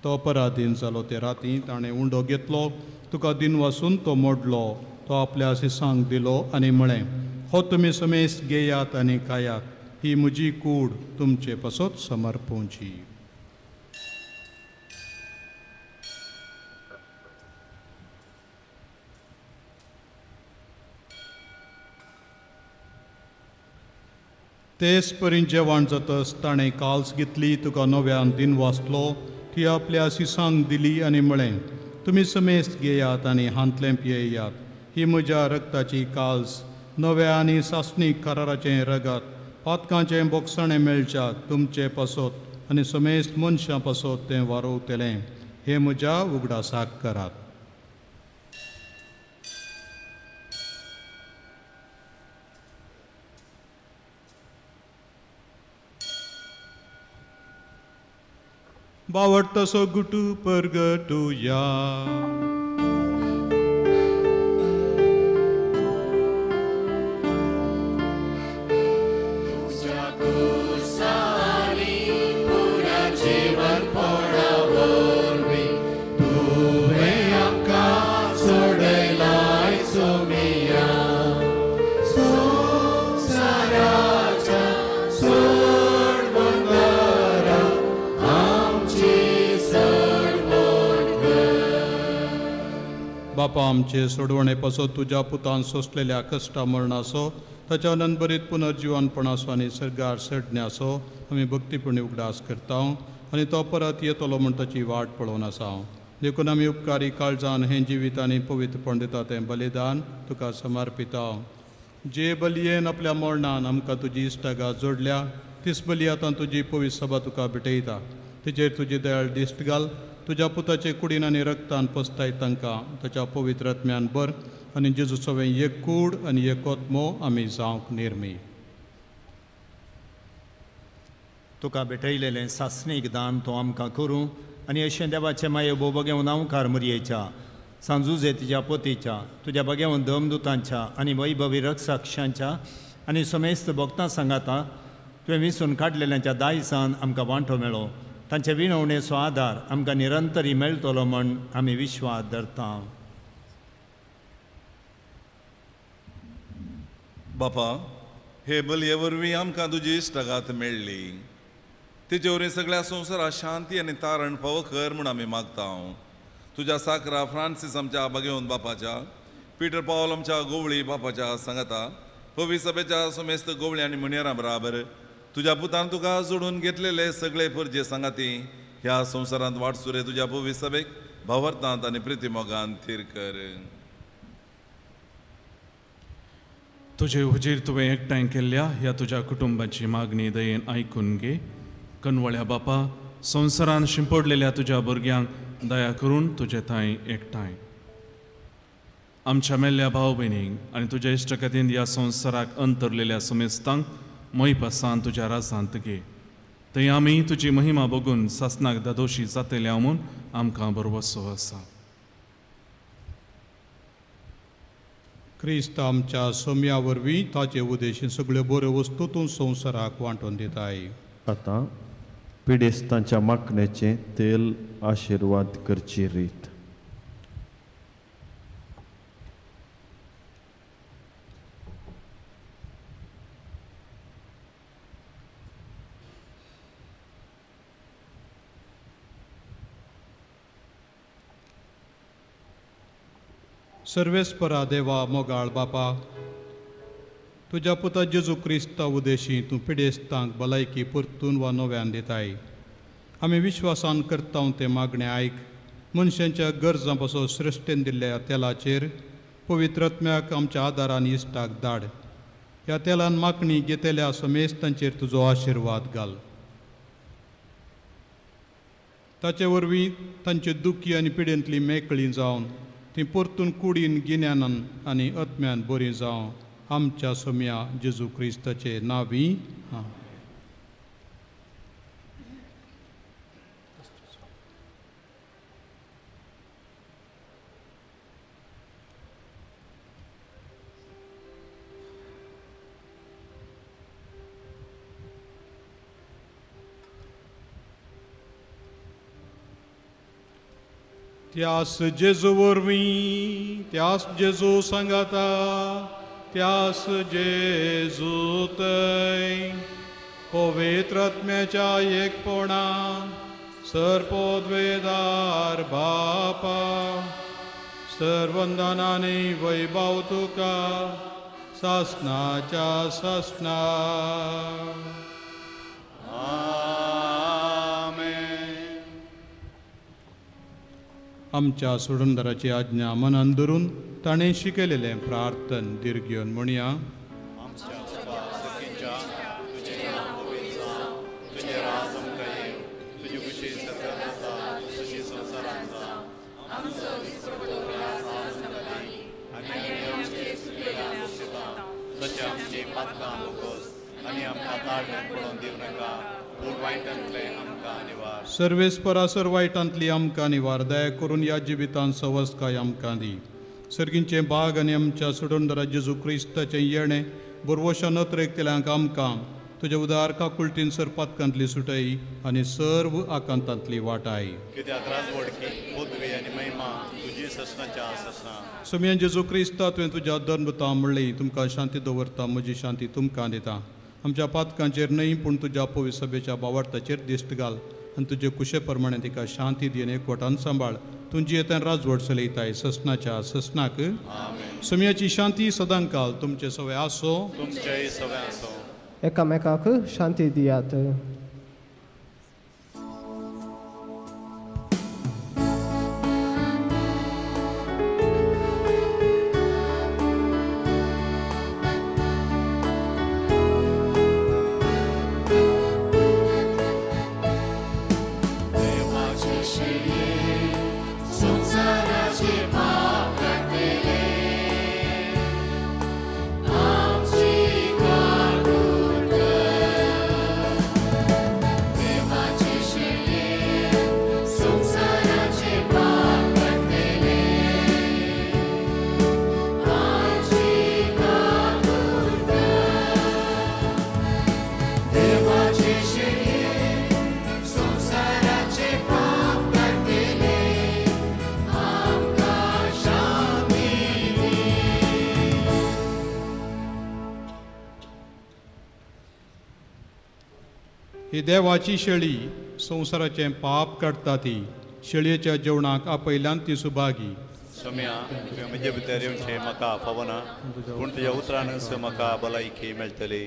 तो पराधीन जालो ते राती ताणें उंडो घेतलो, तुका दिनवासून तो मोडलो, तो आपल्या शिसांक दिलो आनी म्हळें, हो तुमी समेस घेयात आनी खायात, ही म्हजी कूड तुमचे पासत समर्पोवची. तेच परी जेवण जातच ताणें काल्स घेतली, तुका नव्यान दिन वाचलो, ती आपल्या शिसांक दिली आनी म्हळें, तुमी समेस्त घेयात आनी हांतलें पियेयात. ही म्हज्या रक्ताची काल्स, नव्या आनी सासणीक कराराचें रगत, पातकांचें बोगसाणें मेळच्या तुमचे पासत आनी समेस्त मनशां पासत तें वारोवतलें. हें म्हज्या उगडासाक करात. बावडतसो गुटू परगटुया. बापा आमचे सोडवणे पासत तुज्या पुतान सोंसलेल्या कश्टा मरणाचो, ताच्या अनंतभरीत पुनर्जिवनपणाचो आनी सर्गार सडण्याचो आमी भक्तीपणी उगडास करता आनी तो परत येतलो म्हूण ताची वाट पळोवन आसा. देखून आमी उपकारी काळजान हें जिवीत आनी पवित्रपण दिता तें बलिदान तुका समर्पिता. जे बलयेन आपल्या मरणान आमकां तुजी इश्टागात जोडल्या, तीच बली आतां तुजी पवित्र सभा तुका भेटयता. तिचेर तुजी दयाळ दिश्ट घाल, तुज्या पुताचे कुडीन आनी रक्तान पसताय तांकां ताच्या पवित्र आत्म्यान भर आनी जेजू सवें एक कूड आनी एक आत्मो आमी जावंक निर्मी. तुका भेटयलेलें सासणीक दान तो आमकां करूं आनी अशें देवाचें माये भोव नांवकार मुरयेच्या सांजुजे तिच्या पोतीच्या तुज्या बगेवन दमदुतांच्या आनी वैभवी रक्षाक्षांच्या आनी समेस्त भक्तां सांगाता तुवें विसून काडलेल्यांच्या दायसान आमकां वांटो मेळो. तांचे विणवणेचो आदार आमकां निरंतरी मेळटलो म्हण आमी विश्वास धरता. बापा, हे बलये वरवीं आमकां तुजी इश्टागात मेळ्ळी. तिचे वरवीं सगळ्या संवसाराक शांती आनी तारण फावो कर म्हूण आमी मागता. तुज्या साकरा फ्रांसीस आमच्या बागेवन बापाच्या, पिटर पावल आमच्या गोवळी बापाच्या सांगाता, पवी सभेच्या समेस्त गोवळी आनी मुनेरां बराबर तुज्या पुतान तुका जोडून घेतलेले सगळे परजे सांगाती ह्या संवसारांत वाटसुरे तुज्या पवी सभेक भावार्थांत आनी प्रितीमोगान थीर कर. तुजे हुजीर तुवें एकठांय केल्ल्या ह्या तुज्या कुटुंबाची मागणी दयेन आयकून घे. कनवळ्या बापा, संवसारान शिंपडलेल्या तुज्या भुरग्यांक दया करून तुजे थंय एकठांय आमच्या मेल्ल्या भाव भयणींक आनी तुज्या इश्टकतीन ह्या संवसाराक अंतरलेल्या समेस्तांक मोयपासान तुज्या राजांत घे. थंय आमी तुजी महिमा बघून सासनाक दादोशी जातल्या म्हूण आमकां भरवसो आसा. क्रिस्त आमच्या सोम्या वरवीं ताचे उदेशीन सगळ्यो बऱ्यो वस्तू तूं संवसाराक वांटून दिताय. आतां पिडेस्तांच्या मागणेचें तेल आशिर्वाद करची रीत. सर्वेस्परा देवा मोगाळ बापा, तुज्या पुता जेजू क्रिस्ता उदेशी तूं पिडेस्तांक भलायकी परतून वा नव्यान दिताय. आमी विश्वासान करता तें मागणें आयक. मनशांच्या गरजां पासून सृश्टीन दिल्ल्या तेलाचेर पवित्र आत्म्याक आमच्या आदारान इश्टाक धाड. ह्या तेलान मागणी घेतल्या समेस्तांचेर तुजो आशिर्वाद घाल. ताचे वरवीं तांचे दुखी आनी पिडेंतली मेकळी जावन ती परतून कुडीन गिन्यानान आनी आत्म्यान बरी जावं. आमच्या सोम्या जेजू क्रिस्ताचे नांवी. आं. त्यास जेजू वरवीं, त्यास जेजू सांगाता, त्यास जेजू थंय पवित्र आत्म्याच्या एकपणान सर्पोद्वेदार बापा, सर्वंदनानी वैभव तुका सासनाच्या सासना. आमेन. आमच्या सोडणदाराची आज्ञा मनान धरून ताणें शिकयलेलें प्रार्थन दीर्घ घेवन म्हणया. आमच्या बापा सर्गीच्या, तुजें नांव पवित्र जावं, तुजें राज आमकां येवं, तुजी खुशी सर्गांत जाता तशी संवसारांत जावं. आमचो दिसपट्टो ग्रास आज आमकां दी, आनी आमी आमचे चुकलेल्यांक बक्षिता तशें आमची पातकां बोगोस, आनी आमकां ताळमेळ पडोवन दिवं नाका, पूण वायटांतलें आमकां निवार. सर्वेस्परा सर वायटांतली आमकां निवार. दया करून ह्या जिवितांत सवस्काय आमकां दी. सर्गींचें बाग आनी आमच्या सोडणदारा जेजू क्रिस्ताचें येणें बोरवोशा नत्रेकतल्यांक आमकां तुज्या उदार काकुळटीन सर पातकांतली सुटय आनी सर्व आकांतांतली वाटाय. कित्याक राजवडकी पदवी आनी महिमा तुजी ससनाच्या ससना. सोमयान जेजू क्रिस्ता तुवें तुज्या धर्मता म्हणली, तुमकां शांती दवरता, म्हजी शांती तुमकां दिता. आमच्या पातकांचेर न्हय पूण तुज्या पवित्र सभेच्या बावार्थाचेर दिश्ट घाल आनी तुजे कुशे प्रमाणे तिका शांती दिवन एकवटान सांबाळ. तुमची येतान राजवट चलयताय ससनाच्या ससनाक. सोमयाची शांती सदांकाल तुमचे सवय आसो. तुमचेय सवय आसो. एकामेकाक शांती दियात. देवाचे शेळये संवसाराचे पाप काडटले, आमची काकूळ कर. देवाचे शेळये संवसाराचे पाप काडटले, आमची काकूळ कर. देवाचे शेळये संवसाराचे पाप काडटले, आमकां शांती दी. ही देवाची शेळी संवसाराचें पाप काडटा ती शेळयेच्या जेवणाक आपयल्यान ती सुभागी. सोम्या, तुवें म्हजे भितर येवचें म्हाका फावना, पूण तुज्या उतरानच म्हाका भलायकी मेळटली.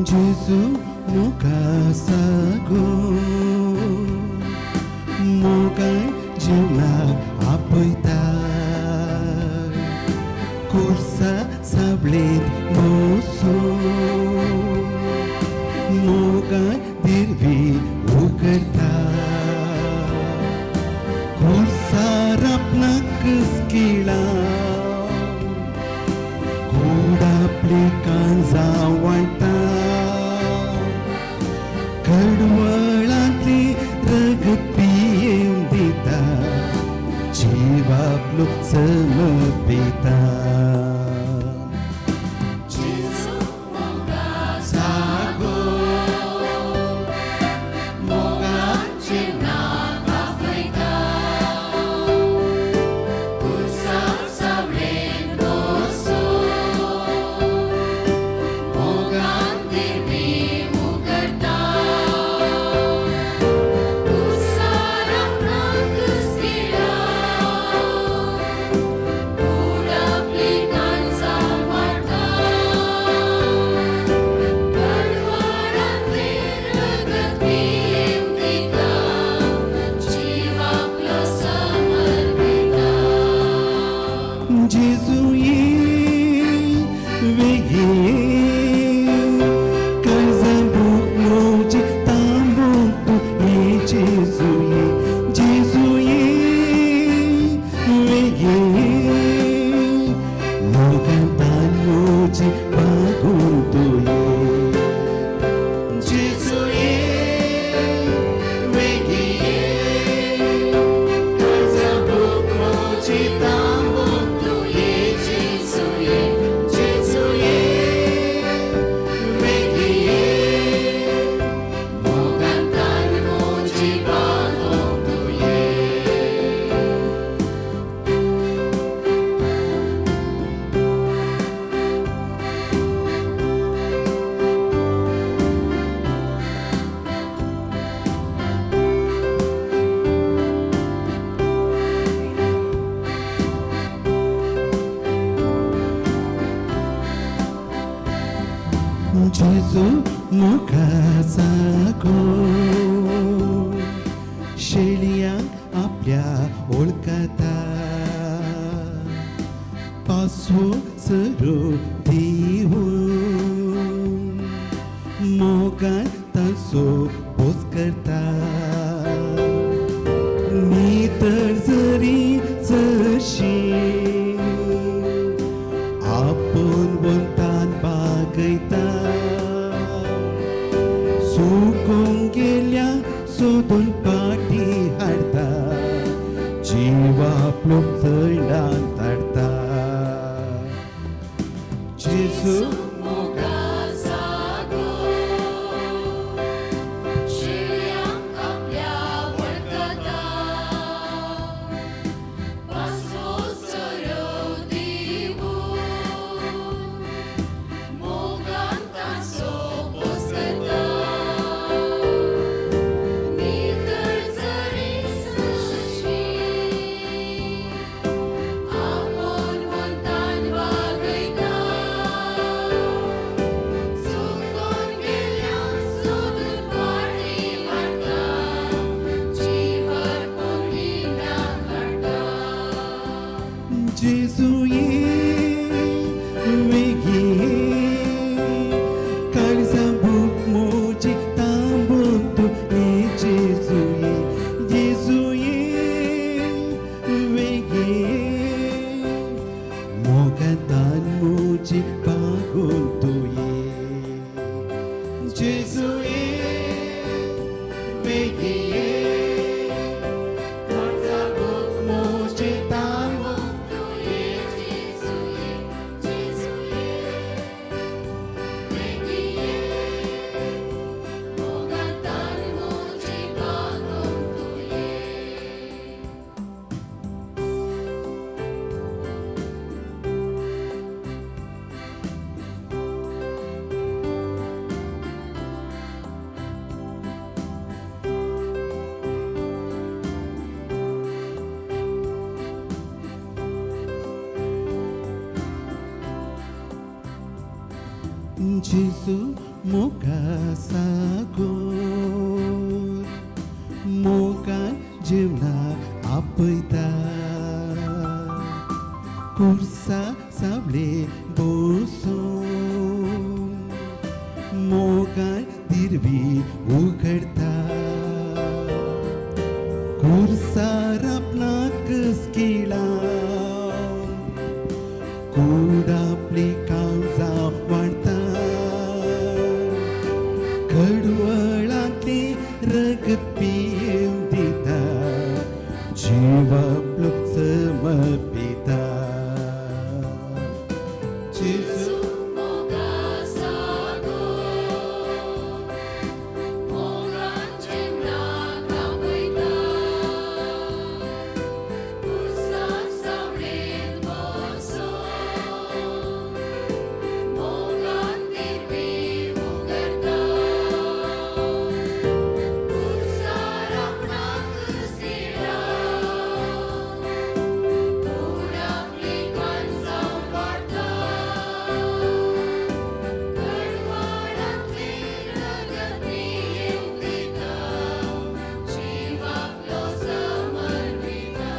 जेजू मुखासागो मोगान जिवनाक आपयता, कुर्सा सावळेंत बसून मोगान दिरवी उगडता, कुर्सार आपणाक किळा कूड आपली कांजा वांटा, कडवळांतली रगत पियेवन दिता, जीव आपलो समर्पिता. जेजू काळजां भूक म्हजी तांबूंक तूं ये जेजू ये जेजू ये वेगीं ये मोगान तान म्हजी बागोवंक तूं ये जेजू ये वेगीं ये काळजां भूक म्हजी तांबूंक तूं ये जेजू ये जेजू ये वेगीं ये मोगान तान म्हजी बागोवंक तूं ये. जेजू मुखासाको शेळयांक आपल्या वळखता पासवो सरो दिवन मोगान तांचो पोस करता नितळ जरी चशी आपूण वंतान बागयता सुकूंक गेल्या सोदून पाटी हाडता जीव आपलो चडान धाडता जेजू मोगासागो शेळयांक आपल्या वळखता पासो सरो दिवन मोगान तांचो पोस करता नितळ जरी सशी आपूण वंतान वागयता सुकून गेल्या सोदून पाटी हाडटा जीव अर्पून हिंडाक हाडटा. जेजू ये वेगीं ये काळजां भूक म्हजी तांबूंक तूं ये जेजू ये जेजू ये वेगीं ये मोगान तान म्हजी बागोवंक तूं ये जेजू ये वेगीं ये काळजां भूक म्हजी तांबूंक तूं ये जेजू ये जेजू ये वेगीं ये मोगान तान म्हजी बागोवंक तूं ये. जेजू मोगासागो मोगान जेवणाक आपयता कुर्सा सावळे बसून मोगान दिरवी उगडता कुर्सार आपणाक स्किला कूड आपली काळजां वाडटा खडवळांतली रगत पियेवन दिता जीव आपलो समर्पिता जेजू मोगासागो मोगान जेवणाक आपयता कुर्सा सावळेंत बसून मोगान दिरवी उगडता कुर्सार आपणाक सिळा कूड आपली काळजां वाडटा कडवळांतली रगत पियेवन दिता जीव आपलो समर्पिता.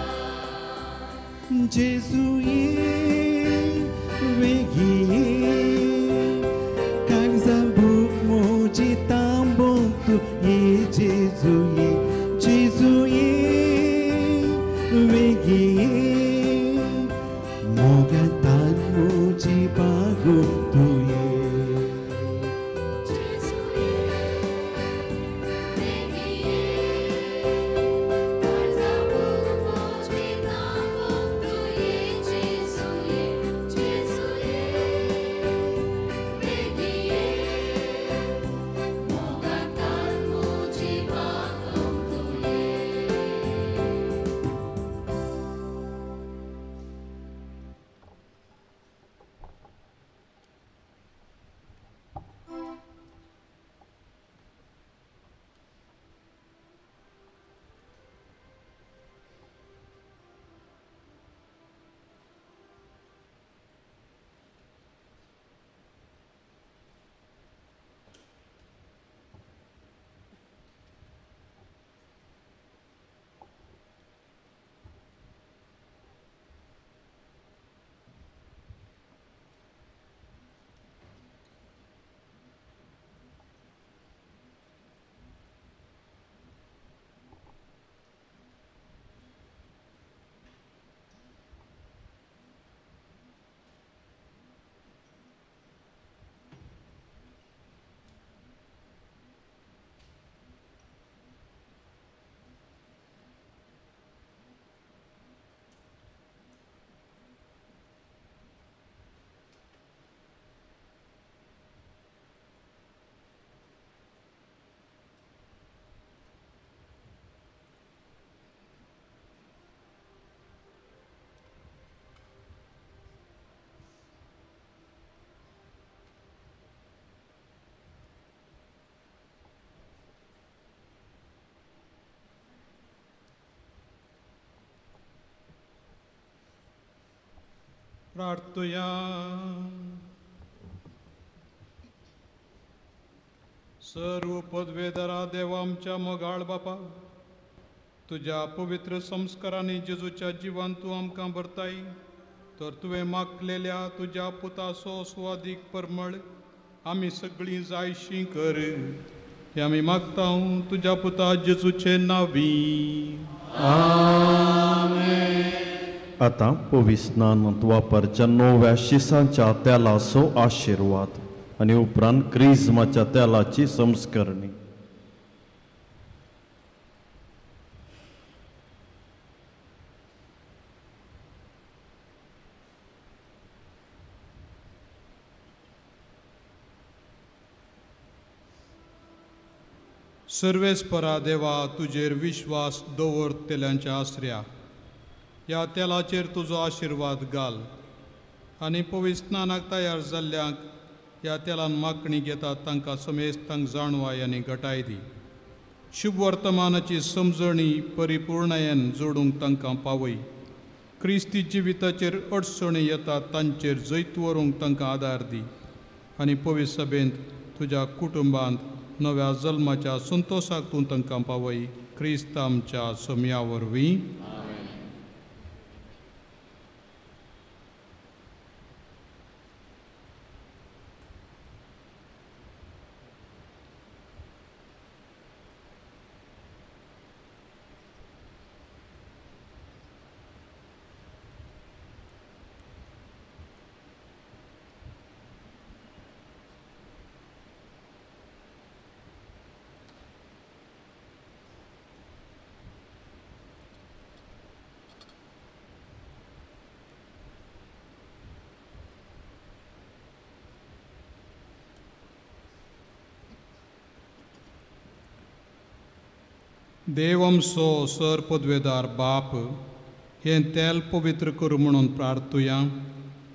जेजू ये वेगीं ये जेजू ये जेजू ये जेजू ये वेगी मोगांतान म्हजी बागोवंक तूं ये. प्रार्थुया. सर्व पदवेदारा देवा आमच्या मोगाळ बापा, तुज्या पवित्र संस्कारांनी जेजूच्या जिवान तूं आमकां भरताय, तर तुवें मागलेल्या तुज्या पुताचो सुवादीक परमळ आमी सगळीं जायशी कर, हें आमी मागता तुज्या पुता जेजूचे नांवी. आमेन. आतां पविस्नानांत वापरच्या नव्या शिसांच्या तेलाचो आशिर्वाद आनी उपरांत क्रिज्माच्या तेलाची संस्करणी. सर्वेस्परा देवा, तुजेर विश्वास दवरतल्यांच्या आसऱ्या ह्या तेलाचेर तुजो आशिर्वाद घाल आनी पवित्र स्नानाक तयार जाल्ल्यांक ह्या तेलान मागणी घेतात तांकां समेस्तांक जाणवाय आनी घटाय दी. शुभ वर्तमानाची समजणी परिपूर्णयेन जोडूंक तांकां पावय. क्रिस्ती जिविताचेर अडचणी येतात तांचेर जैत व्हरूंक तांकां आदार दी आनी पवित्र सभेंत तुज्या कुटुंबांत नव्या जल्माच्या संतोशाक तूं तांकां पावय. क्रिस्त आमच्या सोम्या वरवीं. देवमसो सर पदवेदार बाप, हें तेल पवित्र करूं म्हणून प्रार्थुया.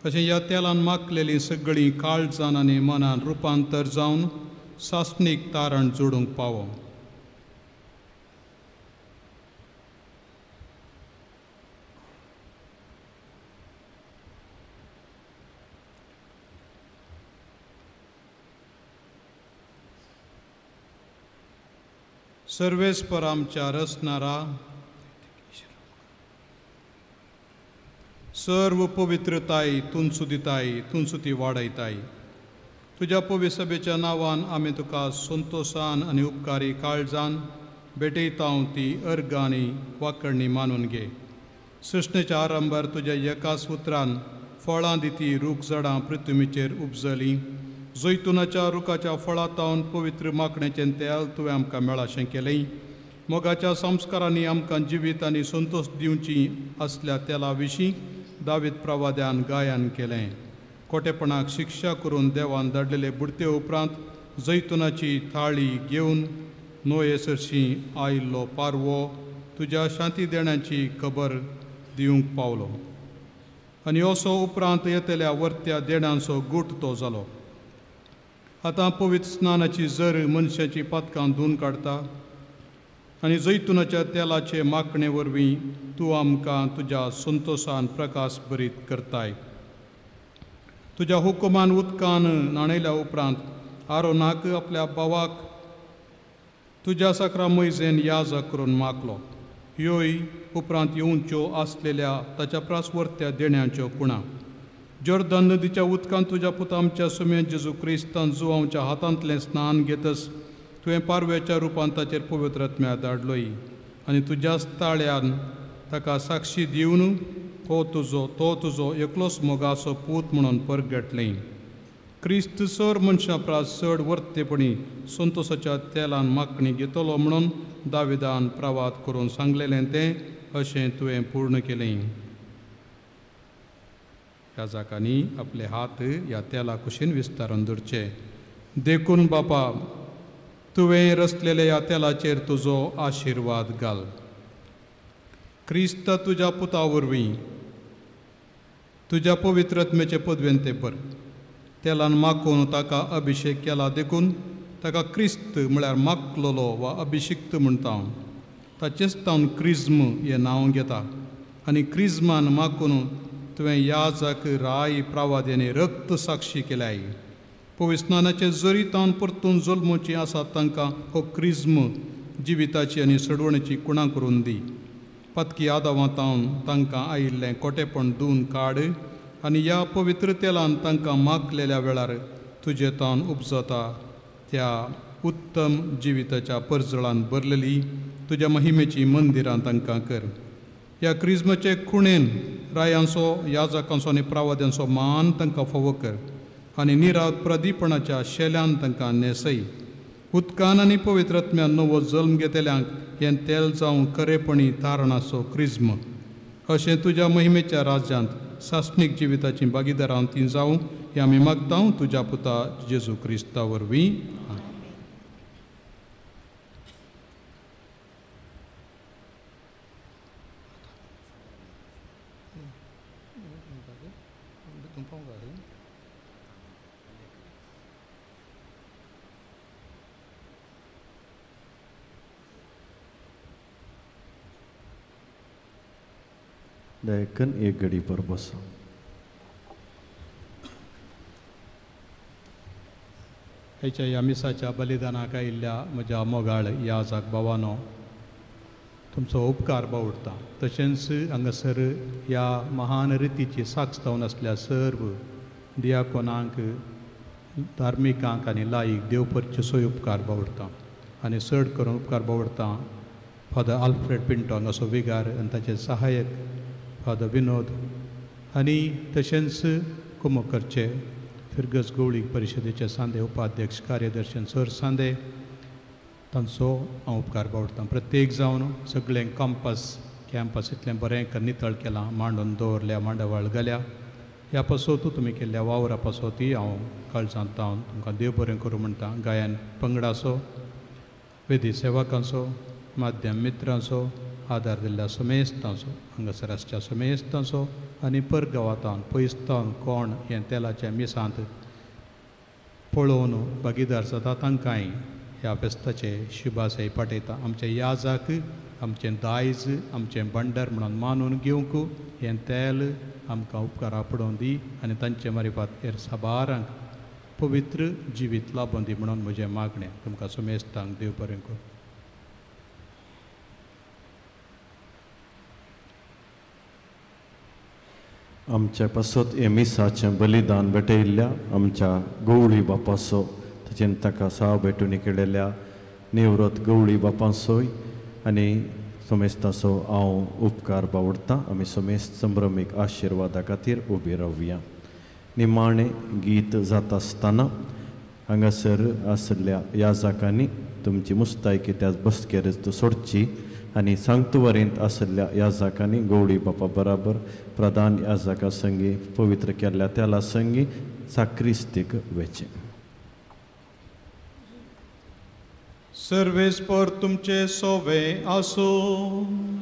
अशें ह्या तेलान मागलेलीं सगळीं काळजान आनी मनान रुपांतर जावन सासणीक तारण जोडूंक पावो. सर्वेस्पर आमच्या रचणारा सर्व पवित्रताय तुमचो दिताय, तुमचो ती वाडयताय. तुज्या पवित्र सभेच्या नांवान आमी तुका संतोशान आनी उपकारी काळजान भेटयता ती अर्गां आनी वाकरणी मानून घे. सृश्टीच्या आरंभार तुज्या एकाच उतरान फळां दिती रूख झाडां पृथ्वीचेर उपजलीं. जैतुनाच्या रुखाच्या फळां तावन पवित्र माकणेचें तेल तुवें आमकां मेळाशें केलें. मोगाच्या संस्कारांनी आमकां जिवीत आनी संतोश दिवची असल्या तेला विशीं दावीद प्रवाद्यान गायन केलें. खोटेपणाक शिक्षा करून देवान धाडलेले बुडते उपरांत जैतुनाची थाळी घेवन नोये सरशीं आयिल्लो पारवो तुज्या शांती देण्याची खबर दिवंक पावलो आनी असो उपरांत येतल्या वर्त्या देण्यांचो गूट तो जालो. आतां पवित्र स्नानाची जर मनशाची पातकां धुवन काडटा आनी जैतुनाच्या तेलाचे माकणे वरवीं तूं आमकां तुज्या संतोशान प्रकाश भरीत करताय. तुज्या हुकुमान उदकान न्हाणयल्या उपरांत आरोनाक आपल्या भावाक तुज्या साकरा मैजेन याजक करून मागलो. ह्योय उपरांत येवच्यो आसलेल्या ताच्या प्रासवर्त्या देण्यांच्यो कुणा. जोर्दन नदीच्या उदकान तुज्या पुता आमच्या सुम्या जेजू क्रिस्तान जुवांच्या हातांतलें स्नान घेतस तुवें पारव्याच्या रुपान ताचेर पवित्र आत्म्या धाडलोय आनी तुज्याच ताळ्यान ताका साक्षी दिवन तो तुजो एकलोच मोगाचो पूत म्हणून परगटलें. क्रिस्त सर मनशां प्रास चड वर्तेपणी संतोशाच्या तेलान मागणी घेतलो म्हणून दाविदान प्रवाद करून सांगलेलें तें अशें तुवें पूर्ण केलें. ह्या जाकांनी आपले हात ह्या तेला कुशीन विस्तारून धरचे. देखून बापा तुवें रचलेल्या ह्या तेलाचेर तुजो आशिर्वाद घाल. क्रिस्त तुज्या पुता वरवीं तुज्या पवित्र आत्म्याचे पदवेन ते पर तेलान माखून ताका अभिशेक केला देखून ताका क्रिस्त म्हळ्यार माखलोलो वा अभिशिक्त म्हणटा. ताचेच तावन क्रिज्म हें नांव घेता आनी क्रिज्मान माखून तुवें याजक राय प्रावाद्यानी रक्त साक्षी केल्याय. पवित्र स्नानाचे जरी तावन परतून जल्मोची आसा तांकां हो क्रिज्म जिविताची आनी सडवणेची कुणां करून दी. पातकी आदावां तावन तांकां आयिल्लें कोटेपण धुवन काड आनी ह्या पवित्र तेलान तांकां मागलेल्या वेळार तुजे तावन उपजता त्या उत्तम जिविताच्या परजळान भरलेली तुज्या महिमेची मंदिरां तांकां कर. ह्या क्रिज्माचे खुणेन रायांचो याजकांचो आनी प्रावाद्यांचो मान तांकां फावो कर आनी निरात प्रदीपणाच्या शेल्यान तांकां न्हेसय. उदकान आनी पवित्र आत्म्यान नवो जल्म घेतल्यांक हें तेल जावं खरेपणी तारणाचो क्रिज्म. अशें तुज्या महिमेच्या राज्यांत सासणीक जिविताची भागीदारां ती जावं हें आमी मागता तुज्या पुता जेजू क्रिस्ता वरवीं. दयाकन एक घडी पर बसा. ह्या ह्या मिसाच्या बलिदानाक आयिल्ल्या म्हज्या मोगाळ याजक भावानो तुमचो उपकार बावडटा. तशेंच हांगासर ह्या महान रितीची साक्ष जावन आसल्या सर्व दियाकोनांक धार्मिकांक आनी लायक देवपरचे सोय उपकार बावडटा आनी चड करून उपकार बावडटा फादर आल्फ्रेड पिंटो हांगासो विगार आनी ताचे सहायक फादर विनोद आनी तशेंच कुमकरचे फिरगज गवळी परिशदेचे सांदे उपाध्यक्ष कार्यदर्शन सर सांदे तांचो हांव उपकार बावडटा. प्रत्येक जावन सगळें कॅम्पस इतलें बरें नितळ केलां मांडून दवरल्या मांडावळ घाल्या. ह्या पासत तुमी केल्ल्या वावरा पासतूय हांव काळजांत हांव तुमकां देव बरें करूं म्हणटा. गायन पंगडाचो वेदी सेवकांचो माध्यम मित्रांचो आदार दिल्ल्या समेस्तांचो हांगासर आसच्या समेस्तांचो आनी परगांवांत पयसतावन कोण हें तेलाच्या मिसांत पळोवन भागीदार जाता तांकांय ह्या फेस्ताचे शुभाशय पाठयता. आमचे याजाक आमचें दायज आमचें भांडार म्हणून मानून घेवंक हें तेल आमकां उपकारा पडोवन दी आनी तांचे मारिफात हेर साबारांक पवित्र जिवीत लाबोवन दी म्हणून म्हजें मागणें. तुमकां समेस्तांक देव बरें करूं. आमच्या पासत हे मिसाचें बलिदान भेटयल्ल्या आमच्या गवळी बापाचो तशेंच ताका साव भेटून केलेल्या निवृत्त गवळी बापांचोय आनी समेस्ताचो हांव उपकार बावडटा. आमी समेस्त संभ्रमीक आशिर्वादा खातीर उबी रावया. निमाणें गीत जाता आसतना हांगासर आशिल्ल्या याजकांनी तुमची मुस्तायकी त्याच बसकेरच सोडची आनी सांगतुवारींत आशिल्ल्या याजकांनी गवळी बापा बराबर प्रधान याजका संगी पवित्र केल्ल्या तेला संगी साक्रिस्तीक वेचें. सर्वेस्पर तुमचे सोवे आसो,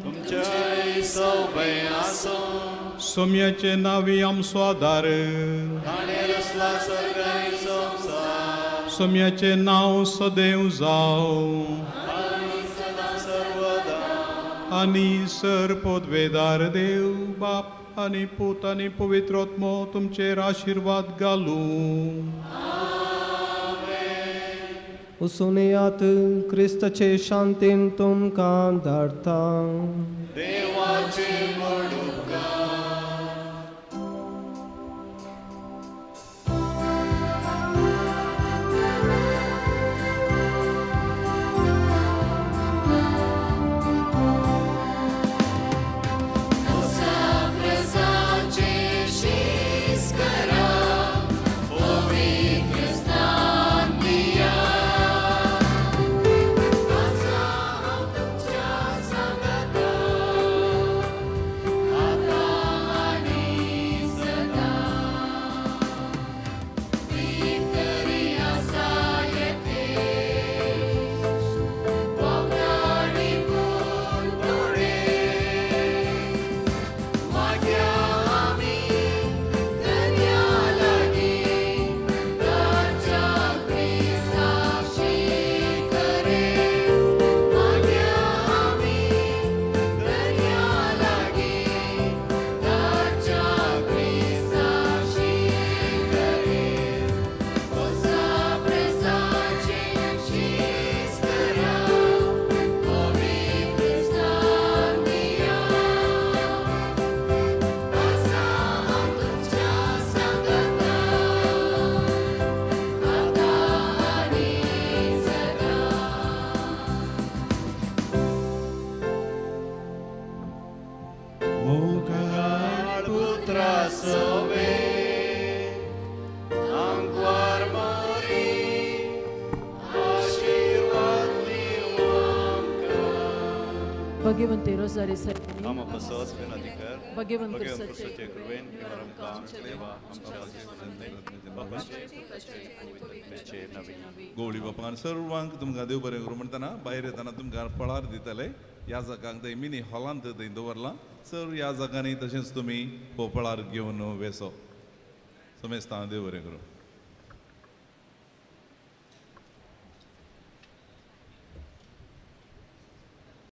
तुमचे सोवे आसो, सोम्याचे नावी आमचो आदार, सोम्याचे नांव सदैव जावं आनी सर पदवेदार देव बाप आनी पूत आनी पवित्र आत्मो तुमचेर आशिर्वाद घालूं. उसुनियात क्रिस्ताचे शांतीन तुमकां धाडटा. देवाचे भगवंते रोजारी साहेब गवळी बापान सर्वांक तुमकां देव बरें करूं म्हणटना भायर येतना तुमकां फळार दितले. ह्या जागांक थंय मिनी हॉलांत थंय दवरलां. सर ह्या जागांनी तशेंच तुमी हो फळार घेवन वेसो. समेस्तां देव बरें करूं.